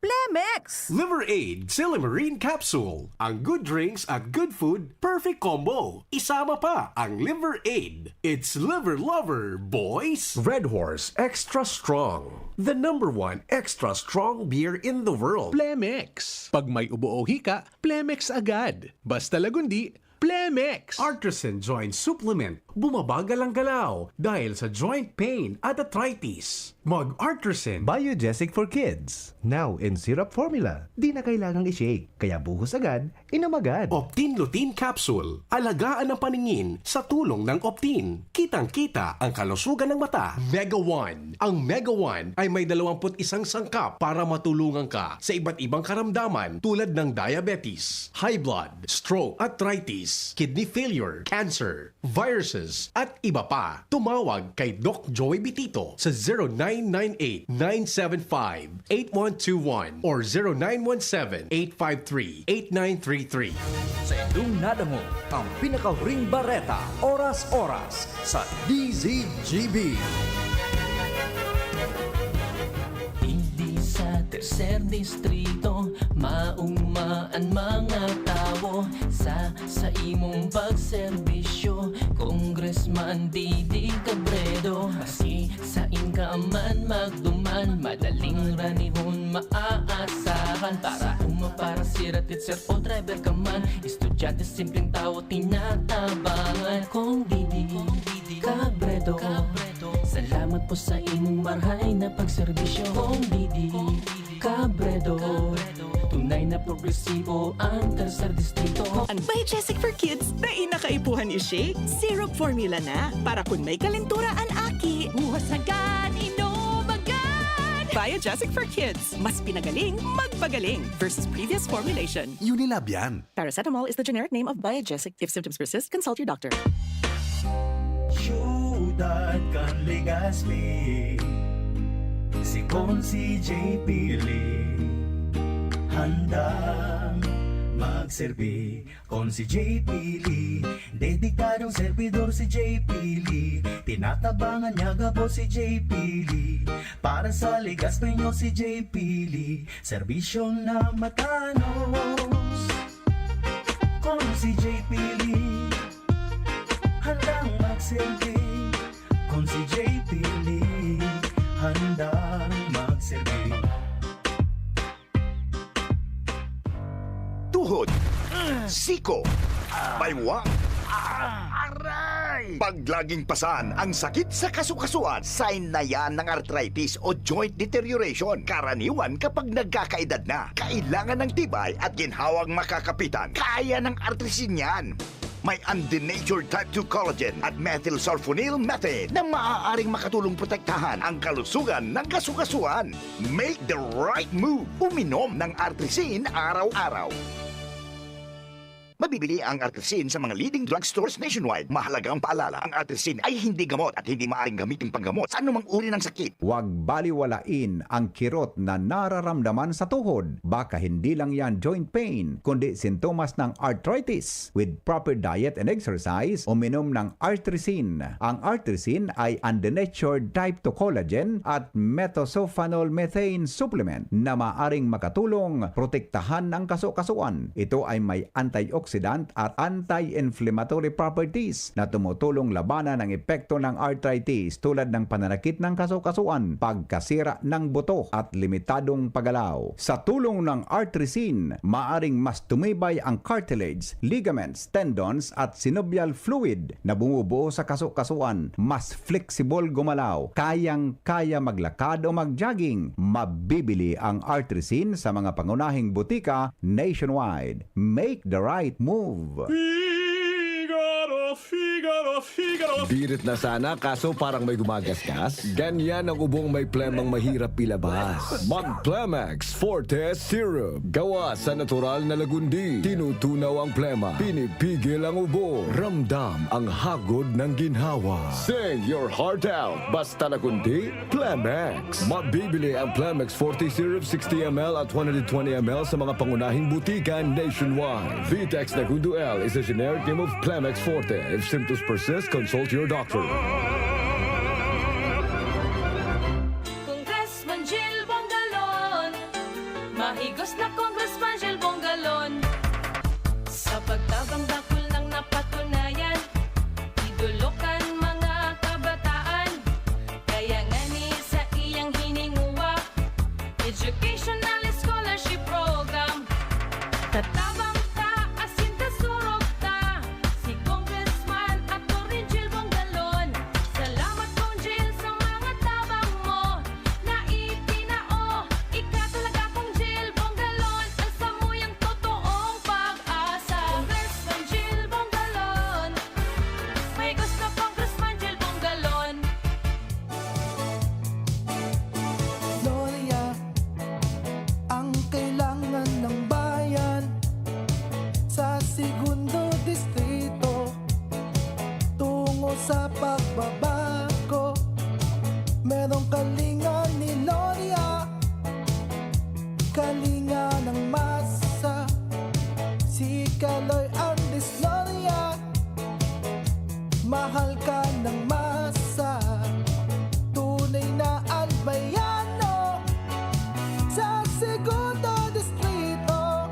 Plemex! Liver Aid Silimarin Capsule. Ang good drinks at good food, perfect combo. Isama pa ang Liver Aid. It's Liver Lover, boys! Red Horse Extra Strong. The number one extra strong beer in the world. Plemex. Pag may ubo o hika, Plemex agad. Basta Lagundi, Plemex! Artisan Joint Supplement. Bumabagal ang galaw dahil sa joint pain at arthritis. Mag Artisan. Biogesic for Kids. Now in syrup formula. Di na kailangang i-shake. Kaya buhos agad, inom agad. Optin Lutein Capsule. Alagaan ang paningin sa tulong ng Optin. Kitang-kita ang kalusugan ng mata. Mega One. Ang Mega One ay may dalawampu't isang sangkap para matulungan ka sa iba't ibang karamdaman tulad ng diabetes, high blood, stroke, arthritis, kidney failure, cancer, viruses, at iba pa. Tumawag kay Doc Joey Bitito sa zero nine nine eight nine seven five eight one two one or zero nine one seven eight five three eight nine three three. Sa indong nadangog ang pinakahuring bareta, oras-oras sa D Z G B. Digdi sa tercer distrito, mauma an mga tawo sa saimong pagserbisyo. Congressman Didi Cabredo, maski sain ka man magduman, madaling ranihon maaasahan. Para uma, para sira, teacher o driver ka man, estudyante, simpleng tawo, tinatabangan. Kong Didi Cabredo, salamat po sa imong marhay na pagserbisyo. Kong Didi Cabredo, tunay na progresibo ang tercer distrito. Ang Biogesic for Kids, dai na kaipuhan i-shake. Syrup formula na, para kun may kalentura an aki. Buhos agad, inom agad! Biogesic for Kids, mas pinagaling, magpagaling versus previous formulation. Unilab yan. Paracetamol is the generic name of Biogesic. If symptoms persist, consult your doctor. Siyudad kan Legazpi, si Consi J P Lee, handang magserbi. Consi J P Lee, dedikadong servidor si J P Lee. Tinatabangan niya gabos si J P Lee. Para sa Legazpi nyo si J P Lee, serbisyo na matanos. Consi J P Lee, handang magserbi. Consi J P Lee, handang magserbi. Tuhod, siko, baywang, aray! Pag laging pasan ang sakit sa kasukasuan, sign na yan ng arthritis o joint deterioration. Karaniwan kapag nagkakaedad na, kailangan ng tibay at ginhawang makakapitan. Kaya ng Artrisin yan. May undenatured type two collagen at methylsulfonyl methane na maaaring makatulong protektahan ang kalusugan ng kasukasuan. Make the right move. Uminom ng Artrisin araw-araw. Mabibili ang Artrisin sa mga leading drugstores nationwide. Mahalagang paalala, ang Artrisin ay hindi gamot at hindi maaaring gamitin panggamot sa anumang uri ng sakit. Huwag baliwalain ang kirot na nararamdaman sa tuhod. Baka hindi lang yan joint pain, kundi sintomas ng arthritis. With proper diet and exercise, uminom ng Artrisin. Ang Artrisin ay undenatured type two collagen at methylsulfonyl methane supplement na maaring makatulong protektahan ang kasukasuan. Ito ay may antioxidant at anti-inflammatory properties na tumutulong labanan ang epekto ng arthritis tulad ng pananakit ng kasukasuan, pagkasira ng buto at limitadong paggalaw. Sa tulong ng Artrisin, maaring mas tumibay ang cartilage, ligaments, tendons at synovial fluid na bumubuo sa kasukasuan, mas flexible gumalaw, kayang-kaya maglakad o mag-jogging. Mabibili ang Artrisin sa mga pangunahing butika nationwide. Make the right move. Figaro, Figaro, Figaro. Birit na sana, kaso parang may gumagasgas. Ganyan ang ubong may plemang mahirap ilabas. Mag Plemex Forte Syrup. Gawa sa natural na lagundi. Tinutunaw ang plema. Pinipigil ang ubo. Ramdam ang hagod ng ginhawa. Sing your heart out. Basta lagundi, Plemex. Mabibili ang Plemex Forte Syrup sixty M L at one hundred twenty M L sa mga pangunahing butika nationwide. Vitex Nagundo L is a generic name of Plemex Forte. If symptoms persist, consult your doctor. Congressman Jill Bongalon, Babago, merong kalinga ni Loria. Kalinga ng masa, si Kaloy ang disloria. Mahal ka ng masa, tunay na albayano. Sa segundo distrito,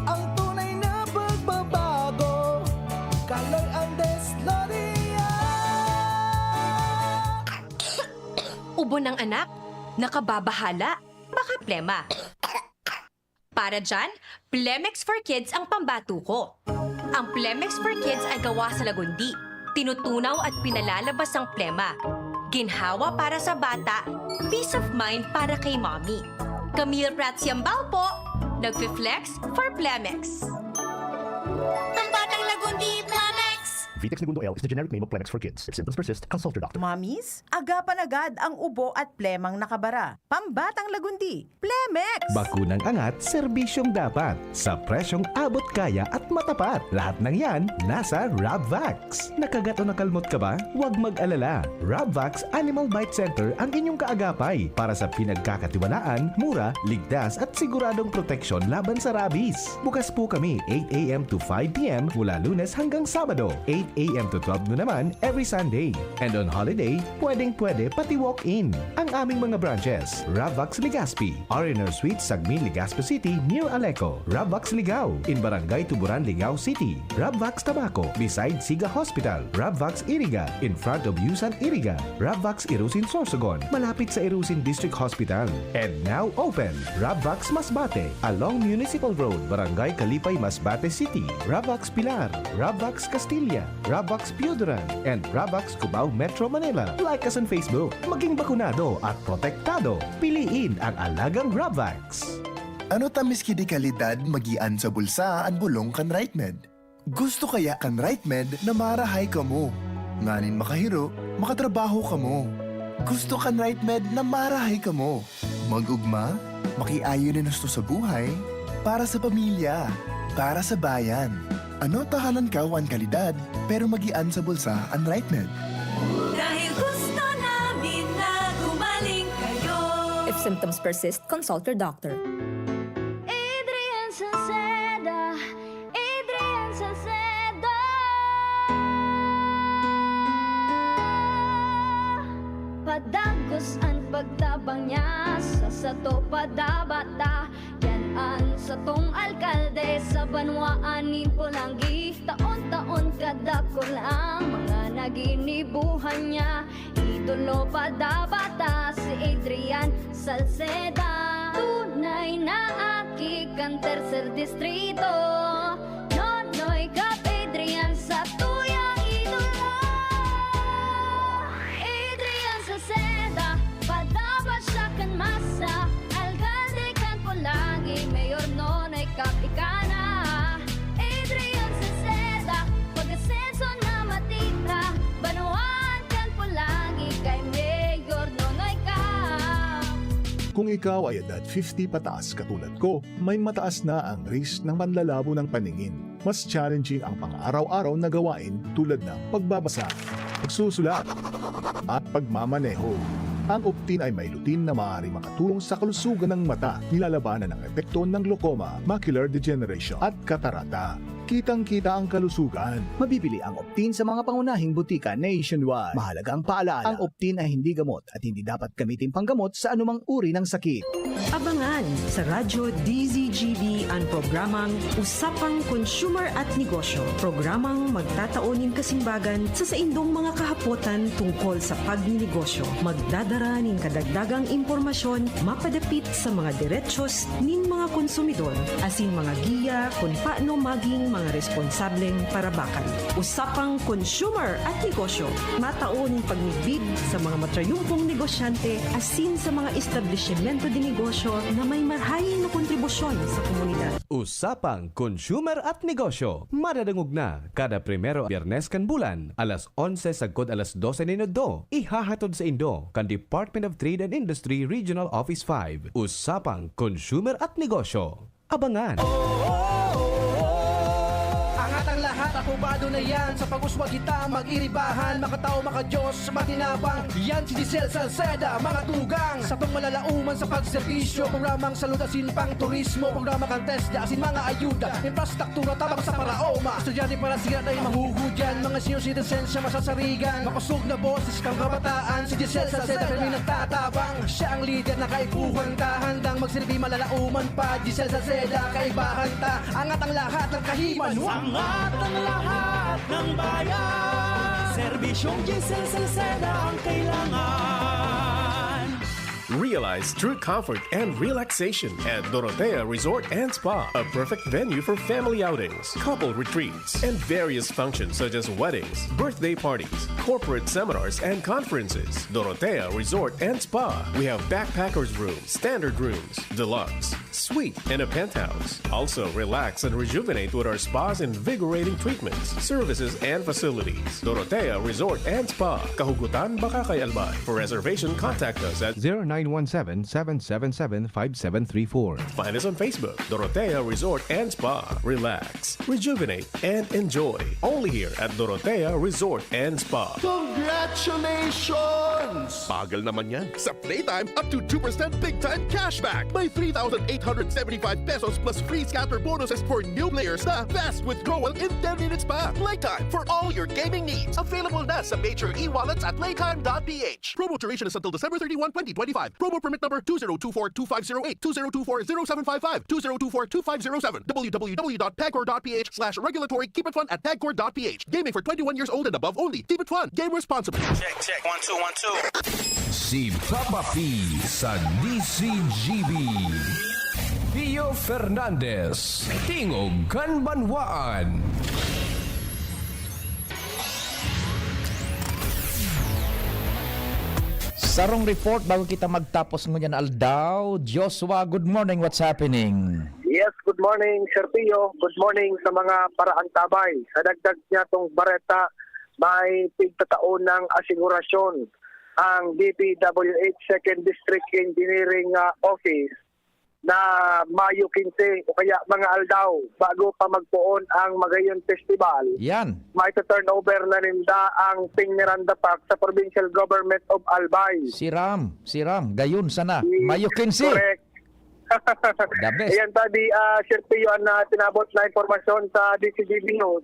ang tunay na pagbabago. Kaloy ang disloria. Ubo ng anak? Nakababahala? Baka plema. Para dyan, Plemex for Kids ang pambato ko. Ang Plemex for Kids ay gawa sa lagundi. Tinutunaw at pinalalabas ang plema. Ginhawa para sa bata, peace of mind para kay mommy. Camille Prats Yambao po, nagfi-flex for Plemex. Ang batang lagundi, Plemex! Vitex Negundo L is the generic name of Plemex for kids. If symptoms persist, consult your doctor. Mamis, agapan agad ang ubo at plemang nakabara. Pambatang lagundi, Plemex! Bakunang angat, serbisyong dapat. Sa presyong abot kaya at matapat. Lahat ng yan, nasa Rabvax. Nakagat o nakalmot ka ba? Huwag mag-alala. Rabvax Animal Bite Center ang inyong kaagapay para sa pinagkakatiwalaan, mura, ligtas at siguradong proteksyon laban sa rabies. Bukas po kami eight a.m. to five p.m. mula Lunes hanggang Sabado, eight a.m. to twelve noon naman every Sunday. And on holiday, pwedeng-pwede pati walk-in. Ang aming mga branches, Rabvax Legazpi, R and R Suite, Sagmin, Legazpi City, near Aleco, Rabvax Ligao, in Barangay Tuburan, Ligao City, Rabvax Tabaco, beside Siga Hospital, Rabvax Iriga, in front of Yusan Iriga, Rabvax Irusin Sorsogon, malapit sa Irusin District Hospital. And now open, Rabvax Masbate, along Municipal Road, Barangay Kalipay, Masbate City, Rabvax Pilar, Rabvax Castilla, Rabvax Pioduran, and Rabvax Cubao, Metro Manila. Like us on Facebook. Maging bakunado at protektado. Piliin ang alagang Rabvax. Ano ta miski di kalidad magian sa bulsa an bolong kan RightMed? Gusto kaya kan RightMed na marahay kamo? Nganing makahiro, makatrabaho kamo. Gusto kan RightMed na marahay kamo? Mag-ugma, makiayon nin husto sa buhay, para sa pamilya, para sa bayan. Ano ta halangkaw an kalidad, pero magian sa bulsa an RightMed? Dahil gusto namin na gumaling kayo. If symptoms persist, consult your doctor. Adrian Salceda, Adrian Salceda. Padagos an pagtabang niya sa sato padabata. Yan an satong alkalde sa banwaan nin Polangui. Taon-taon kadakul ang mga naginibuhan niya. Idolo padabata si Adrian Salceda. Tunay na aki kan tercer distrito. Nonoy Cap Adrian sa tuyang idolo. Adrian Salceda, padaba siya kan masa. Alkalde kan Polangui, Mayor Nonoy Cap ika na. Adrian Salceda, pag-asenso na matira. Banwaan kan Polangui kay Mayor Nonoy Cap. Kung ikaw ay edad fifty pataas katulad ko, may mataas na ang risk ng panlalabo ng paningin. Mas challenging ang pang-araw-araw na gawain tulad ng pagbabasa, pagsusulat, at pagmamaneho. Ang Optin ay may lutein na maaaring makatulong sa kalusugan ng mata, nilalabanan ang epekto ng glaucoma, macular degeneration, at katarata. Kitang-kita ang kalusugan. Mabibili ang Optin sa mga pangunahing butika nationwide. Mahalagang paalala, ang Optin ay hindi gamot at hindi dapat gamitin panggamot sa anumang uri ng sakit. Abangan sa Radyo D Z G B an programang Usapang Consumer at Negosyo, programang magtatao nin kasimbagan sa saindong mga kahapotan tungkol sa pagninegosyo. Magdadara nin kadagdagang impormasyon mapadapit sa mga derechos nin mga konsumidor, asin mga giya kun paano maging mga responsableng parabakan. Usapang Consumer at Negosyo, matao nin pagmidbid sa mga matrayumpong negosyante asin sa mga establisimento de negosyo na may marhaing na kontribusyon sa komunidad. Usapang Consumer at Negosyo, madadangog na kada primero Biyernes kan bulan, alas onse sagkod alas dose nin udto. Ihahatod saindo kan Department of Trade and Industry Regional Office five. Usapang Consumer at Negosyo. Abangan! Angat ang lahat, ako Obado na yan, sa pag-uswag kita mag-iribahan, makatao, makadiyos, matinabang. Yan si Giselle Salceda, mga tugang. Sa pangmalalauman sa pagserbisyo, programang salud asin pang turismo, programa kan TESDA asin mga ayuda, infrastruktura tabang sa paraoma. Estudyante para siya na mahuhudyan, mga senior citizens siya masasarigan. Makosog na boses kang kabataan, si Giselle Salceda kami nagtatabang. Siya ang lider na kaipuhan ta, handang magsilbi malalauman pa. Giselle Salceda, kaibahan ta, angat ang lahat ng kahiman. Angat ang lahat ng bayan. Serbisyong Giselle Salceda ang kailangan. Realize true comfort and relaxation at Dorotea Resort and Spa, a perfect venue for family outings, couple retreats, and various functions such as weddings, birthday parties, corporate seminars, and conferences. Dorotea Resort and Spa. We have backpackers room, standard rooms, deluxe, suite, and a penthouse. Also, relax and rejuvenate with our spa's invigorating treatments, services, and facilities. Dorotea Resort and Spa, Kahugutan, Bacacay, Albay. For reservation, contact us at zero nine one seven, seven seven seven, five seven three four. Find us on Facebook, Dorotea Resort and Spa. Relax, rejuvenate, and enjoy. Only here at Dorotea Resort and Spa. Congratulations! Bagal naman yan. Sa Playtime, up to two percent big time cashback. May three thousand eight hundred seventy-five pesos plus free scatter bonuses for new players na fast withdrawal in ten minutes pa. Playtime for all your gaming needs. Available na sa major e-wallets at playtime dot p h. Promo duration is until December thirty-one, twenty twenty-five. Promo permit number two zero two four two five zero eight, two zero two four zero seven five five, two zero two four two five zero seven, w w w dot pagcor dot p h slash regulatory, keep it fun at pagcor dot p h. Gaming for twenty-one years old and above only. Keep it fun. Game responsibly. Check, check. One, two, one, two. Si Papa P sa D C G B. Pio Fernandez, Tingog kan Banwaan. Sarong report bago kita magtapos ngunyan na aldaw. Joshua, good morning. What's happening? Yes, good morning, Sir Pio. Good morning sa mga paraantabay. Sa dagdag niya tong bareta, may pigtatao ng asigurasyon ang D P W H Second District Engineering, ah, Office na Mayo quince o kaya mga aldaw bago pa magpoon ang Magayon Festival. Yan. May turnover na ninda ang Ping Miranda Park sa Provincial Government of Albay. Siram, siram. Gayon sana. Yes, Mayo quince. Correct. The best. Ayan, sabi, ah, Sir Pio, ang, ah, tinabot na impormasyon sa D C G B News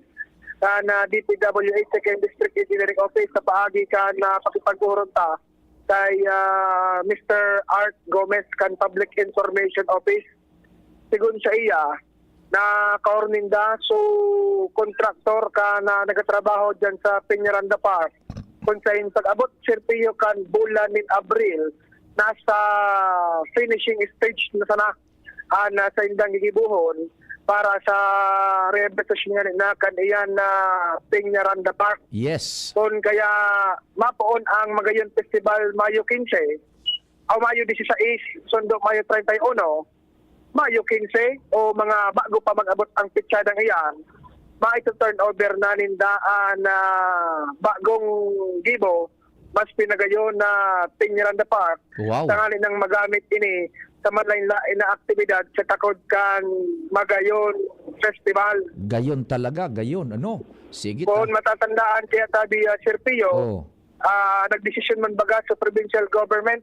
kan, ah, D P W H Second District Engineering Office sa paagi kan, ah, pakipag-urong ta kay, ah, Mister Art Gomez kan Public Information Office. Sigon sa iya, na kaorninda, so kontraktor ka na nagatrabaho dyan sa Peñaranda Park. Kung sa in pag-abot, Sir Pio, kan bulan nin Abril, nasa finishing stage na sana ang nasa indang gigibohon para sa rehabilitasyon nga na kan iyan na Peñaranda Park. Yes. Kun kaya mapoon ang Magayon Festival Mayo quince o Mayo dieciséis, sundo Mayo treinta y uno, Mayo quince o mga bago pa mag-abot ang petsadang iyan, maito-turnover na ninda ang, ah, bagong gibo, mas pinagayon na Peñaranda Park, Wow. tanganing magamit ini sa manlain-lain na aktibidad sa takod kan Magayon Festival. Gayon talaga, gayon, ano? Sige ta. Kung matatandaan kaya tabi, ah, Sir Pio, Oh. ah, nagdesisyon man baga sa provincial government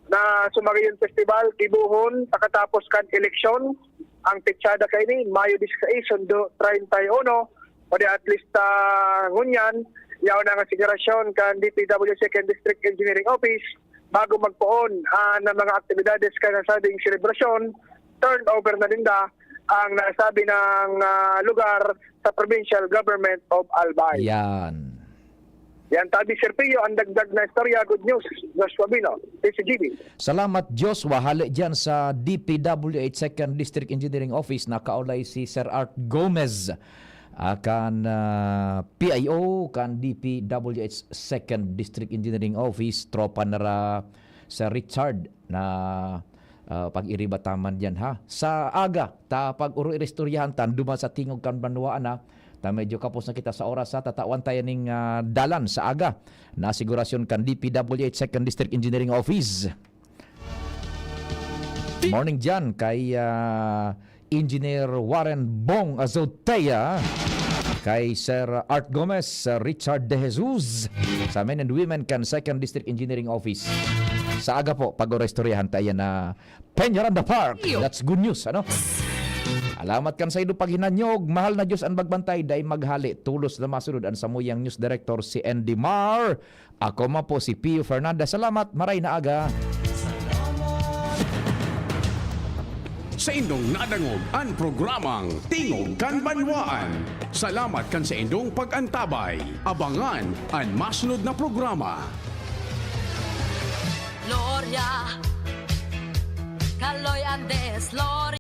na sa Magayon Festival, gibohon pakatapos kan eleksyon. Ang petsada kaini, Mayo dieciséis, sundo treinta y uno, o di at least, ah, ngunyan, yaon ang asigurasyon kan D P W Second District Engineering Office bago magpoon, ah, ng mga aktibidades kan nasabing selebrasyon, turnover na ninda ang nasabi ng, ah, lugar sa Provincial Government of Albay. Yan. Yan, tabi, Sir Pio, ang dagdag na istorya. Good news, Joshua Bino, D C G B. Salamat, Joshua. Hali dyan sa D P W H Second District Engineering Office, nakaulay si Sir Art Gomez, akan, ah, P I O, kan D P W H Second District Engineering Office, tropa na ra Sir Richard na, ah, pag-iriba ta man diyan, ha. Sa aga, ta pag-oro iristoryahan ta, duman sa tingog kan banwaan, ha. Ta medyo kapos na kita sa oras, ha. Tatawan tayo ning, ah, dalan sa aga na asigurasyon kan D P W H Second District Engineering Office. Morning diyan kay, ah, Engineer Warren Bong Azotea. kay Sir Art Gomez, Sir Richard De Jesus, sa Men and Women kan Second District Engineering Office. Sa aga po, pag-orestoryahan tayo na Peñaranda Park. That's good news, ano? Alamat kan saindo paghinanyog. Mahal na Diyos an magbantay, dai maghale. Tulos na masunod an samuyang news director, si Andy Mar. Ako man po si Pio Fernandez. Salamat, maray na aga. Saindong nadangog an programang Tingog kan Banwaan. Salamat kan saindong pag-antabay. Abangan an masunod na programa. Gloria, Kaloy Andes, Gloria.